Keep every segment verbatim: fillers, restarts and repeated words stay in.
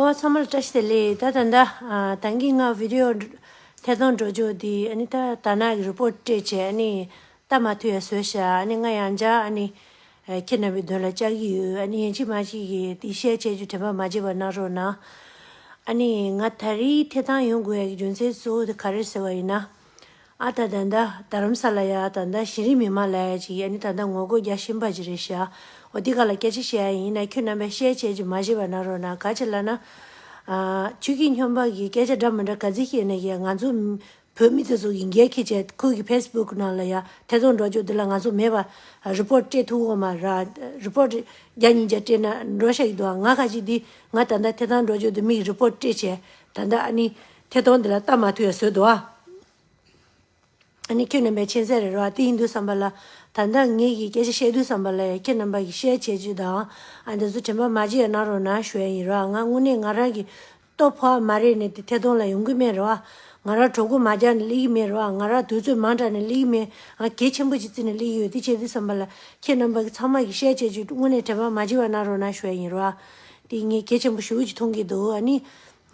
ཨོ་ཚང་མ་ལ་བཀྲ་ཤིས་བདེ་ལེགས། ད་ད་ད་ད་གིན་ང་བི་ཌི་ཡོ་ཐད་གཏོང་འགྲོ་ཕྱོགས་འདི་ཨ་ནི་ད་ད་ནག་གི་རི་པོར་ཊི་སྤྲད་བྱས་ཨ་ནི་ལྟ་མ་ཐུབ་ཡ་བཟོས་ཤག་ཨ་ནི་ང་ཡང་བསྐྱར་ཨ་ནི་ཁྱེད་རྣམ་པའི་མདུན་ལ་བཅར་གྱི་ཡོད། ཨ་ནི་ཡིན་གཅིག་མིན་གཅིག་གིས་འདི་ཤེར་བྱེད་རྒྱུ་དྲན་པ་མ་བརྗེད་པ་གནང་རོགས་གནང་། ཨ་ནི་ང་ད་རེས་ཐད་གཏོང་ཡོང་དགོས་ཡ་གི་རྒྱུ་མཚན་གཙོ་བོ་དེ་ག་རེ་ཟེར་བ་ཡིན་ན། ཨ་ད་ད་ད་རྡ་རམ་ས་ལ་ཡ་ད་ད་གཞི་རིམ་མི་མང་ལ་ཡ་ཅིག་ཨ་ནི་ད་ད་ངོ་རྒོལ་རྒྱག་བཞིན་པ་ཅིག་རེད་ཤག་འོ་འདི་ག་ལ་སྐད་ཆ་བཤད་ཡ་ཡིན་ན་ཁྱོད་རྣམ་པས་ཤེར་བྱེད་རྒྱུ་མ་བརྗེད་པ་གནང་རོགས་གནང་། ག་ཅི་ལབ་ན། ཨ་ཆོས་སྐྱིད་སྨྱོན་པ་གི་སྐད་ཆ་འདྲ་མི་འདྲ་ག་ཚོད་བཤད་ན་ཡ་ང་ཚོ་བོད་མི་དེ་ཚོ་གི་འགན་འཁྱེར་བྱས་ཁོ་གི་ཕེ་སི་བུག་ནང་ལ་ཡ་ཐད་གཏོང་འགྲོ་རྒྱུ་འདི་ལ་ང་ཚོ་མེད་པ་རི་པོར་ཊི་སྤྲད་ཐུབ་ཀྱི་ཡོད་མ་རེད། རི་པོར་ཊི་བརྒྱ་ཉིས་བརྒྱ་སྤྲད་ན་འགྲོ་ཤག་གི་འདུག་ང་ཁ་ཅིག་འདི་ང་ད་ད་ཐད་གཏོང་འགྲོ་རྒྱུ་འདི་མིག་རི་པོར་ཊི་སྤྲད་བྱས་ད་ད་ཨ་ནི་ཐད་གཏོང་འདི་ལ་ལྟ་མ་ཐུབ་ཡ་བཟོས་འདུག་ཨ། ཨ་ནི་ཁྱོད་རྣམ་པས་མཁྱེན་གསལ་རེད་རོ། དེ་ཡིན་དུས་ཙམ་པ་ལ་ད་ལྟ་ངེད་ཀྱིས་སྐད་ཆ་བཤད་དུས་ཙམ་པ་ལ་ཡང་ཁྱེད་རྣམ་པ་གིས་ཤེར་བྱེད་རྒྱུ་དང་ཨ་འདི་ཚོ་དྲན་པ་མ་བརྗེད་ཡ་གནང་རོགས་གནང་ཞུ་ཡ་ཡིན་རོ། ང་དངོས་གནས་ང་རང་གི་ལྟོ་ཕོག་མ་རེད་ནས་དེ་ཐད་གཏོང་ལ་ཡོང་གི་མེད་རོ། ང་རང་གྲོགས་པོ་མ་རྒྱག་ནས་སླེབས་ཀྱི་མེད་རོ། ང་རང་དུས་ཚོད་མང་དྲགས་ནས་སླེབས་ཀྱི་མེད། ང་གལ་ཆེན་པོ་ཅིག་བརྩིས་ནས་སླེབས་ཀྱི་ཡོད། དེ་བྱེད་དུས་ཙམ་པ་ལ་ཁྱེད་རྣམ་པ་གི་ཚང་མ་གིས་ཤེར་བྱེད་རྒྱུ་དངོས་གནས་དྲན་པ་མ་བརྗེད་པ་གནང་རོགས་གནང་ཞུ་ཡ་ཡིན་རོ། དེ་ངས་གལ་ཆེན་པོ་ཞེ་པོ་ཅིག་མཐོང་གི་འདུག་ཨ་ནི།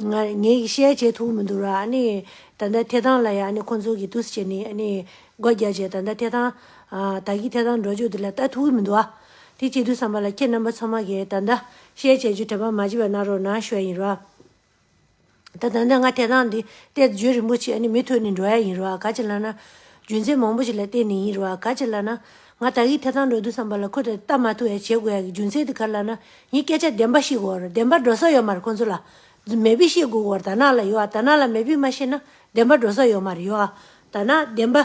ང་ངས་ཤེར་བྱེད་ཐུབ་མི་འདུག་ར། ཨ་ནི་ད་ལྟ་ཐད་གཏོང་ལ་ཡ་ཨ་ནི་ཁོང་ཚོ་གིས་འདུག་སེ་བྱས་ནས་ཨ་ནི་སྒོ་རྒྱག་བྱས་ད་ལྟ་ཐད་གཏོང་ཨ་ད་གི་ཐད་གཏོང་འགྲོ་རྒྱུ་འདི་ལ་ལྟ་ཐུབ་ཀྱི་མི་འདུག་ཨ། དེ་བྱེད་དུས་ཙམ་པ་ལ་ཁྱེད་རྣམ་པ་ཚང་མ་གིས་ད་ལྟ་ཤེར་བྱེད་རྒྱུ་དྲན་པ་མ་བརྗེད་པ་གནང་རོགས་གནང་ཞུ་ཡ་ཡིན་ར། ད་ད་ལྟ་ང་ཐད་གཏོང་འདི་ཏོག་ཙམ་རྒྱུན་རིང་པོ་ཅིག་ཨ་ནི་མུ་མཐུད་ནས་འགྲོ་ཡ་ཡིན་ར། ག་ཅི་ལབ་ན་རྒྱུ་མཚན་མང་པོ་ཅིག་ལ་བརྟེན་ནས་ཡིན་ར། ག་ཅི་ལབ་ན་ང་ད་གི་ཐད་གཏོང་འགྲོ་དུས་ཙམ་པ་ལ་ཁོ་དང་ལྟ་མ་ཐུབ་ཡ་བྱེད་དགོས་ཡ་གི་རྒྱུ་མཚན་དེ་ག་ལབ་ན་ངས་སྐད་ཆ་བདེན་པ་བཤད་དགོས་ར། བདེན་པ་འགྲོ་ས་ཡོད་མ་རེད་ཁོང་ཚོ་ལ། མེད་པའི་བཤད་དགོས་གོ་ར། ད་ནག་ལ་ཡོད་ཨ། ད་ནག་ལ་མེད་པའི་མ་བཤད་ན་བདེན་པ་འགྲོ་ས་ཡོད་མ་རེད་ཡོད་ཨ། ད་ནག་བདེན་པ་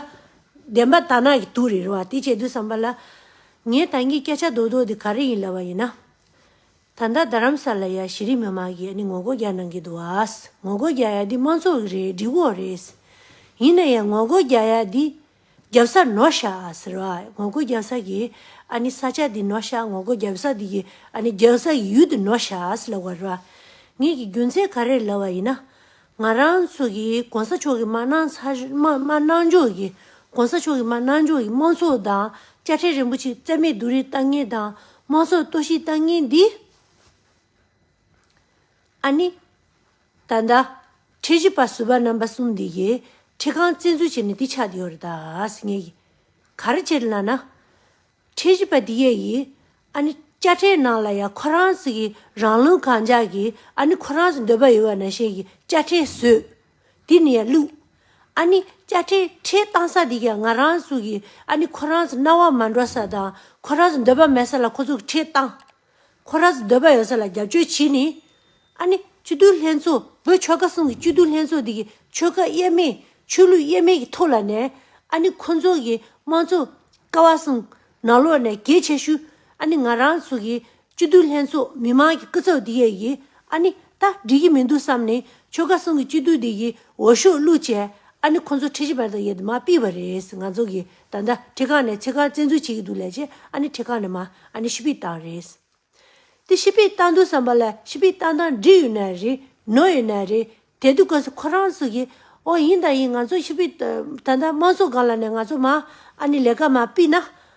བདེན་པ་ད་ནག་གི་དུག་རེད་ར། དེ་བྱེད་དུས་ཙམ་པ་ལ་ངས་ད་གིན་སྐད་ཆ་རྡོག་རྡོག་དེ་ག་རེ་ཡིན་ལབ་པ་ཡིན་ན། ད་ལྟ་རྡ་རམ་ས་ལ་ཡ་གཞི་རིམ་མི་མང་གིས་ཨ་ནི་ངོ་རྒོལ་རྒྱག་གནང་གི་འདུག་ཨ། ངོ་རྒོལ་རྒྱག་ཡ་འདི་དམངས་གཙོ་གི་རེད། སྒྲིག་གོ་རེད། ཡིན་ན་ཡང་ངོ་རྒོལ་རྒྱག་ཡ་འདི་རྒྱབ་ས་ནོར་ཤག་ཟེར་བ། ངོ་རྒོལ་རྒྱབ་ས་གི་ཨ་ནི་ས་ཆ་འདི་ནོར་ཤག་ངོ་རྒོལ་རྒྱབ་ས་འདི་གི་ཨ་ནི་རྒྱབ་ས་གི་ཡུལ་འདི་ནོར་ཤག་ཟེར་ལབ་པ་རེད་བ། ངེད་ཀྱི་རྒྱུ་མཚན་ག་རེ་ལབ་པ་ཡིན་ན། ང་རང་ཚོ་གི་གོང་ས་མཆོག་གི་མ་གནང་ཚར་མ་མ་གནང་འཇོག་གི་གོང་ས་མཆོག་གི་མ་གནང་འཇོག་གི་དམངས་གཙོ་དང་དཔྱ་ཁྲལ་རིན་པོ་ཆེ་རྩ་མེད་བསྡུ་རུབ་བཏང་མཁན་དང་དམངས་གཙོ་གཏོར་བཤིག་བཏང་མཁན་འདི། ཨ་ནི། ད་ལྟ། ཁྲིམས་ཞིབ་པ་ཟུར་པ་རྣམ་པ་གསུམ་འདི་གིས་ཁྲིམས་ཁང་བཙན་འཛུལ་བྱས་ནས་འདི་ཆགས་བསྡད་ཡོད་རེད་ད་ཟེར་ངེས་ཀྱི། ག་རེ་བྱས་ལབ་ན། ཁྲིམས་ཞིབ་པ་འདི་གས་ཀྱིས་ཨ་ནི་དཔྱ་ཁྲལ་ནང་ལ་ཡང་ཁོ་རང་ཚོ་གི་རང་ལུས་གང་ཆགས་ཀྱིས་ཨ་ནི་ཁོ་རང་ཚོ་འདོད་པ་ཡོད་པ་ནང་བཞིན་གྱི་དཔྱ་ཁྲལ་བཟོས། འདི་ནས་ཡང་བླུགས། ཨ་ནི་དཔྱ་ཁྲལ་ཁྲལ་བཏང་ས་འདི་གས་ང་རང་ཚོ་གི་ཨ་ནི་ཁོ་རང་ཚོ་རྣ་བ་མ་འགྲོ་ས་དང་ཁོ་རང་ཚོ་འདོད་པ་མེད་ས་ལ་ཁོ་ཚོ་གི་ཁྲལ་བཏང་། ཁོ་རང་ཚོ་འདོད་པ་ཡོད་ས་ལ་རྒྱབ་སྐྱོར་བྱས་ནས། ཨ་ནི་སྤྱི་འཐུས་ལྷན་ཚོགས་བོད་ཆོལ་ཁ་གསུམ་གྱི་སྤྱི་འཐུས་ལྷན་ཚོགས་འདི་གི་ཆོལ་ཁ་དབྱེ་མེད་ཆོས་ལུགས་དབྱེ་མེད་ཀྱི་ཐོག་ལ་ནས་ཨ་ནི་ཁོ་ཚོ་གི་དམངས་གཙོ་ཀ་བ་གསུམ་ནང་ལོགས་ནས་གལ་ཆེ་ཤོས་ཨ་ནི་ང་རང་ཚོ་གི་སྤྱི་འཐུས་ལྷན་ཚོགས་མི་མང་གི་སྐུ་ཚབ་འདི་གས་ཀྱིས་ཨ་ནི་ད་འགྲིག་གི་མི་འདུག་བསམ་ནས་ཆོལ་ཁ་གསུམ་གྱི་སྤྱི་འཐུས་འདི་གི་འོས་ཤོག་བླུགས་བྱས་ཨ་ནི་ཁོ་ཚོ་ཁྲིམས་ཞིབ་པ་དང་ཡོད་དུ་མ་ཕུད་པ་རེད། ང་ཚོ་གི་ད་ལྟ་ཁྲིམས་ཁང་ནས་ཁྲིམས་ཁང་བཙན་འཛུལ་བྱེད་ཀྱི་འདུག་ལབ་བྱས་ཨ་ནི་ཁྲིམས་ཁང་ནས་མ་ཨ་ནི་ཕྱིར་ཕུད་བཏང་རེད། དེ་ཕྱིར་ཕུད་བཏང་དུས་ཙམ་པ་ལ་ཕྱིར་ཕུད་བཏང་སྟངས་འགྲིག་ཡོད་ན་རེད་ནོར་ཡོད་ན་རེད། དེ་དུས་སྐབས་སུ་ཁོ་རང་ཚོ་གིས་ཨོ་ཡིན་ད་ཡིན་ང་ཚོ་ཕྱིར་ཕུད་ད་ལྟ་དམངས་གཙོ་སྒང་ལ་ནས་ང་ཚོ་མ་ཨ་ནི་ལས་ཀ་མ་ཕུད་ན་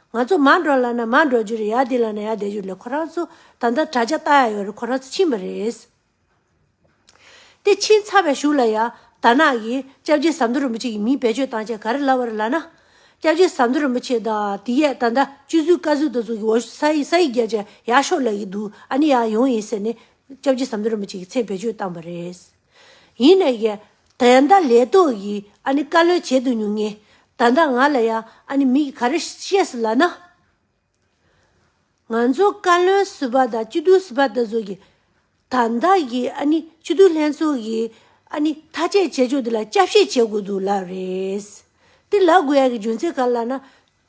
ང་ཚོ་མ་འགྲོ་ལབ་ན་མ་འགྲོ་རྒྱུ་རེད། ཡ་དེ་ལབ་ན་ཡ་བསྡད་རྒྱུ་རེད། ཁོ་རང་ཚོ་ད་ལྟ་དྲ་རྒྱ་ལྟ་ཡ་ཡོད་རེད། ཁོ་རང་ཚོ་ཕྱིན་པ་རེད། དེ་ཕྱིན་ཚར་བའི་གཞུག་ལ་ཡ་ད་ནག་གིས་སྐྱབས་རྗེ་ཟམ་གདོང་རིན་པོ་ཆེ་གི་མིང་བེད་སྤྱོད་བཏང་བྱས་ག་རེ་ལབ་པ་རེད་ལབ་ན། སྐྱབས་རྗེ་ཟམ་གདོང་རིན་པོ་ཆེ་དང་དེ་ཡས་ད་ལྟ་སྤྱི་ཟུར་བཀའ་ཟུར་དེ་ཚོ་གི་འོས་ཤོག་ས་ཡིག་ས་ཡིག་བརྒྱབ་བྱས་ཡར་ཤོག་ལབ་ཀྱི་འདུག་ཨ་ནི་ཡར་ཡོང་ཡིན་ཟེར་ནས་སྐྱབས་རྗེ་ཟམ་གདོང་རིན་པོ་ཆེ་གི་མཚན་བེད་སྤྱོད་བཏང་བ་རེད། ཡིན་ནའི་ད་ལྟ་ལས་ཐོག་གི་ཨ་ནི་བཀའ་བློན་བྱེད་དུ་མྱོང་མཁན་ད་ལྟ་ང་ལ་ཡ་ཨ་ནི་མི་གིས་ག་རེ་བཤད་སོང་ལབ་ན། ང་ཚོ་བཀའ་བློན་ཟུར་པ་དང་སྤྱི་འཐུས་ཟུར་པ་དེ་ཚོ་གིས་ད་ལྟ་གི་ཨ་ནི་སྤྱི་འཐུས་ལྷན་ཚོགས་ཀྱི་ཨ་ནི་ཐག་བཅད་བྱེད་ཕྱོགས་འདི་ལ་བསྐྱར་ཞིབ་བྱེད་དགོས་འདུག་ལབ་རེད། དེ་ལབ་དགོས་ཡ་གི་རྒྱུ་མཚན་ག་རེ་ལབ་ན།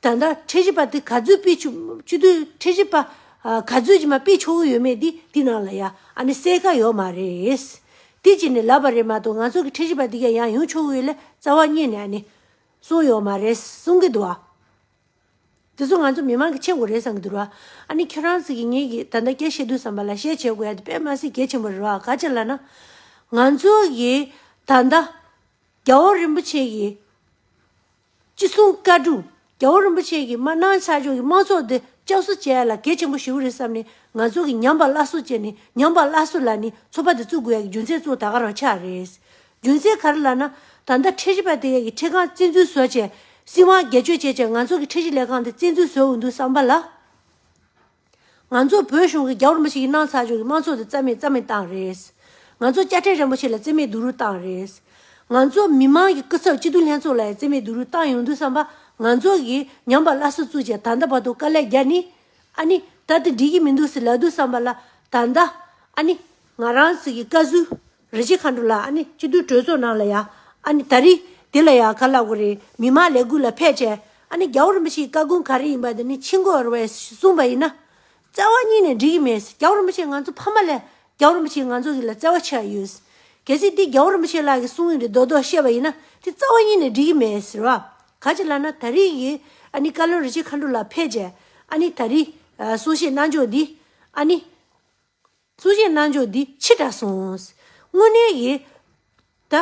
ད་ལྟ་ཁྲིམས་ཞིབ་པ་དེ་ག་ཚོད་ཕུད་ཆོག་སྤྱི་འཐུས་ཁྲིམས་ཞིབ་པ་ཨ་ག་ཚོད་ཅིག་མ་ཕུད་ཆོག་གི་ཡོད་མེད་དེ་དེ་ནང་ལ་ཡ་ཨ་ནི་གསལ་ཁ་ཡོད་མ་རེད། དེ་བྱས་ནས་ལབ་པ་རེད་མ་གཏོགས་ང་ཚོ་གི་ཁྲིམས་ཞིབ་པ་དེ་ག་ཡང་ཡོང་ཆོག་གི་ཡོད་ལ་རྩ་བ་ཉིད་ནས་ཨ་ནི་གསུངས་ཡོད་མ་རེད་གསུང་གི་འདུག་ཨ། དེ་ཚོ་ང་ཚོ་མི་མང་གིས་མཁྱེན་དགོས་རེད་བསམ་གྱི་འདུག་ར། ཨ་ནི་ཁྱོད་རང་ཚོ་གིས་ངེད་ཀྱིས་ད་ལྟ་སྐད་བཤད་དུས་ཙམ་པ་ལ་བཤད་བྱེད་དགོས་ཡ་དེ་དཔེ་མ་སྲིད་གལ་ཆེན་པོ་རེད་བ། ག་ཅི་ལབ་ན། ང་ཚོ་གིས་ད་ལྟ་རྒྱལ་བ་རིན་པོ་ཆེ་གིས་ཅི་གསུང་བཀའ་སྒྲུབ་ རྒྱལ་བ་རིན་པོ་ཆེ་གིས་མ་གནང་ཚར་ཆོག་གི་དམངས་ཚོགས་འདི་སྐྱབས་གསོ་བྱེད་ཡ་ལ་གལ་ཆེན་པོ་ཞིག་རེད་བསམ་ནས། ང་ཚོ་གིས་ཉམས་པ་སླར་གསོ་བྱས་ནས། ཉམས་པ་སླར་གསོ་ལ་ནི་ཚོགས་པ་འདི་བཙུགས་དགོས་ཡ་གི་རྒྱུ་མཚན་གཙོ་བོ་ད་ག་རང་ཆགས་རེད། རྒྱུ་མཚན་ག་རེ་ལབ་ན། ད་ལྟ་ཁྲལ་བཞི་པ་དེ་གའི་ཁྲལ་ཁང་བཙན་འཛུལ་བཟོ་བྱས། སྲིད་དབང་སྒེར་གཅོད་བྱས་བྱས། ང་ཚོ་གི་ཁྲལ་གཞི་ལས་ཁང་དེ་བཙན་འཛུལ་བཟོ་འོང་དུས་ཙམ་པ་ལ། ང་ཚོ་བོད་གཞུང་གི་རྒྱལ་བ་རིན་པོ་ཆེ་གིས་གནང་ཚར་ཆོག་གི་དམངས་ཚོགས་དེ་རྩ་མེད་རྩ་མེད་བཏང་རེད། ང་ཚོ་དཔྱ་ཁྲལ་རིན་པོ་ཆེ་ལ་རྩིས་མེད་རྡོག་རོལ་བཏང་རེད། ང་ཚོ་མི་མང་གི་སྐུ་ཚབ་སྤྱི་འཐུས་ལྷན་ཚོགས་ལ་ཡང་རྩིས་མེད་རྡོག་རོལ་བཏང་ཡོང་དུས་ཙམ་པ། ང་ཚོ་གིས་ཉམས་པ་སླར་གསོ་བཙུགས་བྱས། ད་ལྟ་བར་དུ་དཀའ་ལས་བརྒྱབ་ནི། ཨ་ནི་ད་དེ་འགྲིག་གི་མི་འདུག་ཟེར་ལབ་དུས་ཙམ་པ་ལ། ད་ལྟ་ཨ་ནི་ང་རང་ཚོ་གི་བཀའ་ཟུར་རིན་ཆེན་མཁའ་འགྲོ་ལགས། ཨ་ནི་སྤྱི་འཐུས་གྲོས་ཚོགས་ནང་ལ་ཡ། ཨ་ནི་ད་རེས་དེ་ལ་ཡ་ག་ལབ་དགོས་རེད། མི་མང་ལས་འགུལ་ལ་ཕེབས་བྱས། ཨ་ནི་རྒྱལ་བ་རིན་པོ་ཆེའི་བཀའ་དགོངས་ག་རེ་ཡིན་པ་དེ་ནི་ཕྱིན་དགོས་རེད་པས་གསུངས་པ་ཡིན་ན། རྩ་བ་ཉིད་ནས་འགྲིག་གི་མེད། རྒྱལ་བ་རིན་པོ་ཆེ་ང་ཚོ་ཕ་མ་ལས། རྒྱལ་བ་རིན་པོ་ཆེ་ང་ཚོ་གི་ལ་བརྩེ་བ་ཆེ་བ་ཡོད། གལ་སྲིད་འདི་རྒྱལ་བ་རིན་པོ་ཆེ་ལགས་ཀྱིས་གསུངས་ཡོད་དེ་རྡོག་རྡོག་བཤད་པ་ཡིན་ན། དེ་རྩ་བ་ཉིད་ནས་འགྲིག་གི་མེད་ཟེར་བ། ག་ཅི་ལབ་ན། ད་རེས་ཀྱི་ཨ་ནི་བཀའ་བློན་རིན་ཆེན་མཁའ་འགྲོ་ལགས་ཕེབས་བྱས། ཨ་ནི་ད་རེས་ཨ་གསུང་བཤད་གནང་ཕྱོགས་འདི། ཨ་ནི་གསུང་བཤད་གནང་ཕྱོགས་འདི་ཕྱི་དྲགས་སོང་། དངོས་གནས་ཀྱི་ད་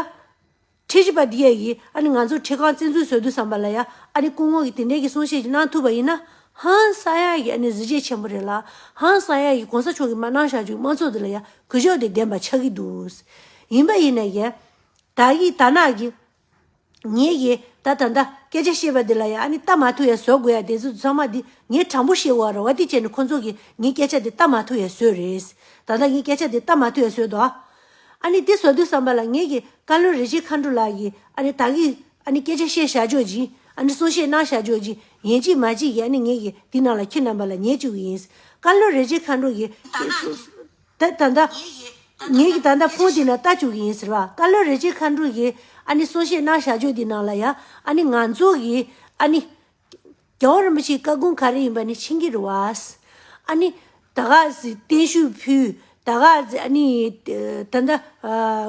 ཁྲལ་གཞི་པ་འདི་ཡ་གིས་ཨ་ནི་ང་ཚོ་ཁྲལ་ཁང་བཙན་འཛུལ་བཟོ་དུས་ཙམ་པ་ལ་ཡ། ཨ་ནི་སྐུ་ངོ་གིས་དེ་འདྲའི་གི་གསུང་བཤད་ཅིག་གནང་ཐུབ་པ་ཡིན་ན། ཧང་སང་ཡ་གི་ཨ་ནི་གཟི་བརྗིད་ཆེན་པོ་རེད་ལ། ཧང་སང་ཡ་གི་གོང་ས་མཆོག་གིས་མ་གནང་བཞག་ཆོག་གི་དམངས་གཙོ་འདི་ལ་ཡ་གུས་ཞབས་དེ་ལྡན་པ་ཆགས་ཀྱི་འདུག། ཡིན་པ་ཡིན་ན་ཡ། ད་གི་ད་ནག་གི་ངེད་ཀྱིས་ད་ད་ལྟ་སྐད་ཆ་བཤད་པ་འདི་ལ་ཡ། ཨ་ནི་ལྟ་མ་ཐུབ་ཡ་བཟོ་དགོས་ཡ་དེ་ཚོ་ཚང་མ་འདི་ངས་དྲང་པོ་བཤད་དགོས་རེད་པ། དེ་བྱས་ནས་ཁོ་ཚོ་གིས་ངའི་སྐད་ཆ་འདི་ལྟ་མ་ཐུབ་ཡ་བཟོས་རེད། ད་ལྟ་ངའི་སྐད་ཆ་འདི་ལྟ་མ་ཐུབ་ཡ་བཟོས་འདུག། ཨ་ནི་དེ་བཟོ་དུས་ཙམ་པ་ལ། ངེད་ཀྱི་བཀའ་བློན་རིན་ཆེན་མཁའ་འགྲོ་ལགས་ཀྱིས་ཨ་ནི་ད་གི་ཨ་ནི་སྐད་ཆ་བཤད་བཞག་ཆོག་ཅིག། ཨ་ནི་གསུང་བཤད་གནང་བཞག་ཆོག་ཅིག། ཡིན་གཅིག་མ་གཅིག་གིས་ཨ་ནི་ངེད་ཀྱིས་འདི་ནང་ལ་ཁྱེད་རྣམ་པ་ལ་ཉན་བཅུག་གི་ཡིན། བཀའ་བློན་རིན་ཆེན་མཁའ་འགྲོ་གིས་ད་ད་ལྟ་ངེད་ཀྱིས་ད་ལྟ་ཕོན་འདི་ནང་ལྟ་བཅུག་གི་ཡིན་ཟེར་བ། བཀའ་བློན་རིན་ཆེན་མཁའ་འགྲོ་གིས་ཨ་ནི་གསུང་བཤད་གནང་བཞག་ཆོག་འདི་ནང་ལ་ཡ། ཨ་ནི་ང་ཚོ་གིས་ཨ་ནི་རྒྱལ་བ་རིན་པོ་ཆེའི་བཀའ་དགོངས་ག་རེ་ཡིན་པ་ནི་ཕྱིན་གྱི་རེད་པ། ཨ་ནི་ད་ག་ཟེ་བརྟན་བཞུགས་ཕུལ། ད་ག་ཟེ་ཨ་ནི་ད་ལྟ་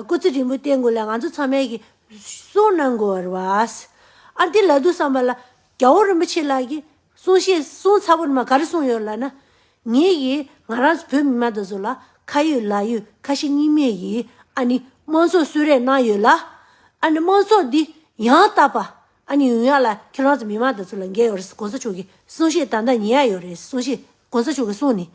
སྐུ་ཚེ་རིང་པོ་བརྟན་དགོས་ལ་ང་ཚོ་ཚང་མས་ཀྱི་གསུང་གནང་དགོས་པ་རེད་པ། ཨ་ནི་དེ་ལབ་དུས་ཙམ་པ་ལ་རྒྱལ་བ་རིན་པོ་ཆེ་ལགས་ཀྱིས་གསུང་བཤད་གསུང་ཚར་བ་ནི་མ་ག་རེ་གསུངས་ཡོད་ལབ་ན། ངེད་ཀྱིས་ང་རང་ཚོ་བོད་མི་མང་དེ་ཚོ་ལ་ཁ་ཡོད་ལག་ཡོད་ཁ་ཞེ་གཉིས་མེད་ཀྱིས་ཨ་ནི་དམངས་གཙོ་གསོལ་རས་གནང་ཡོད་ལ། ཨ་ནི་དམངས་གཙོ་འདི་ཡང་དག་པ་ཨ་ནི་ཡོང་ཡ་ལ་ཁྱེད་རང་ཚོ་མི་མང་དེ་ཚོ་ལ་འགན་ཡོད་རེད། གོང་ས་མཆོག་གི་གསུང་བཤད་ད་ལྟ་ཉན་ཡ་ཡོད་རེད། གསུང་བཤད་གོང་ས་མཆོག་གིས་གསུངས་ནི།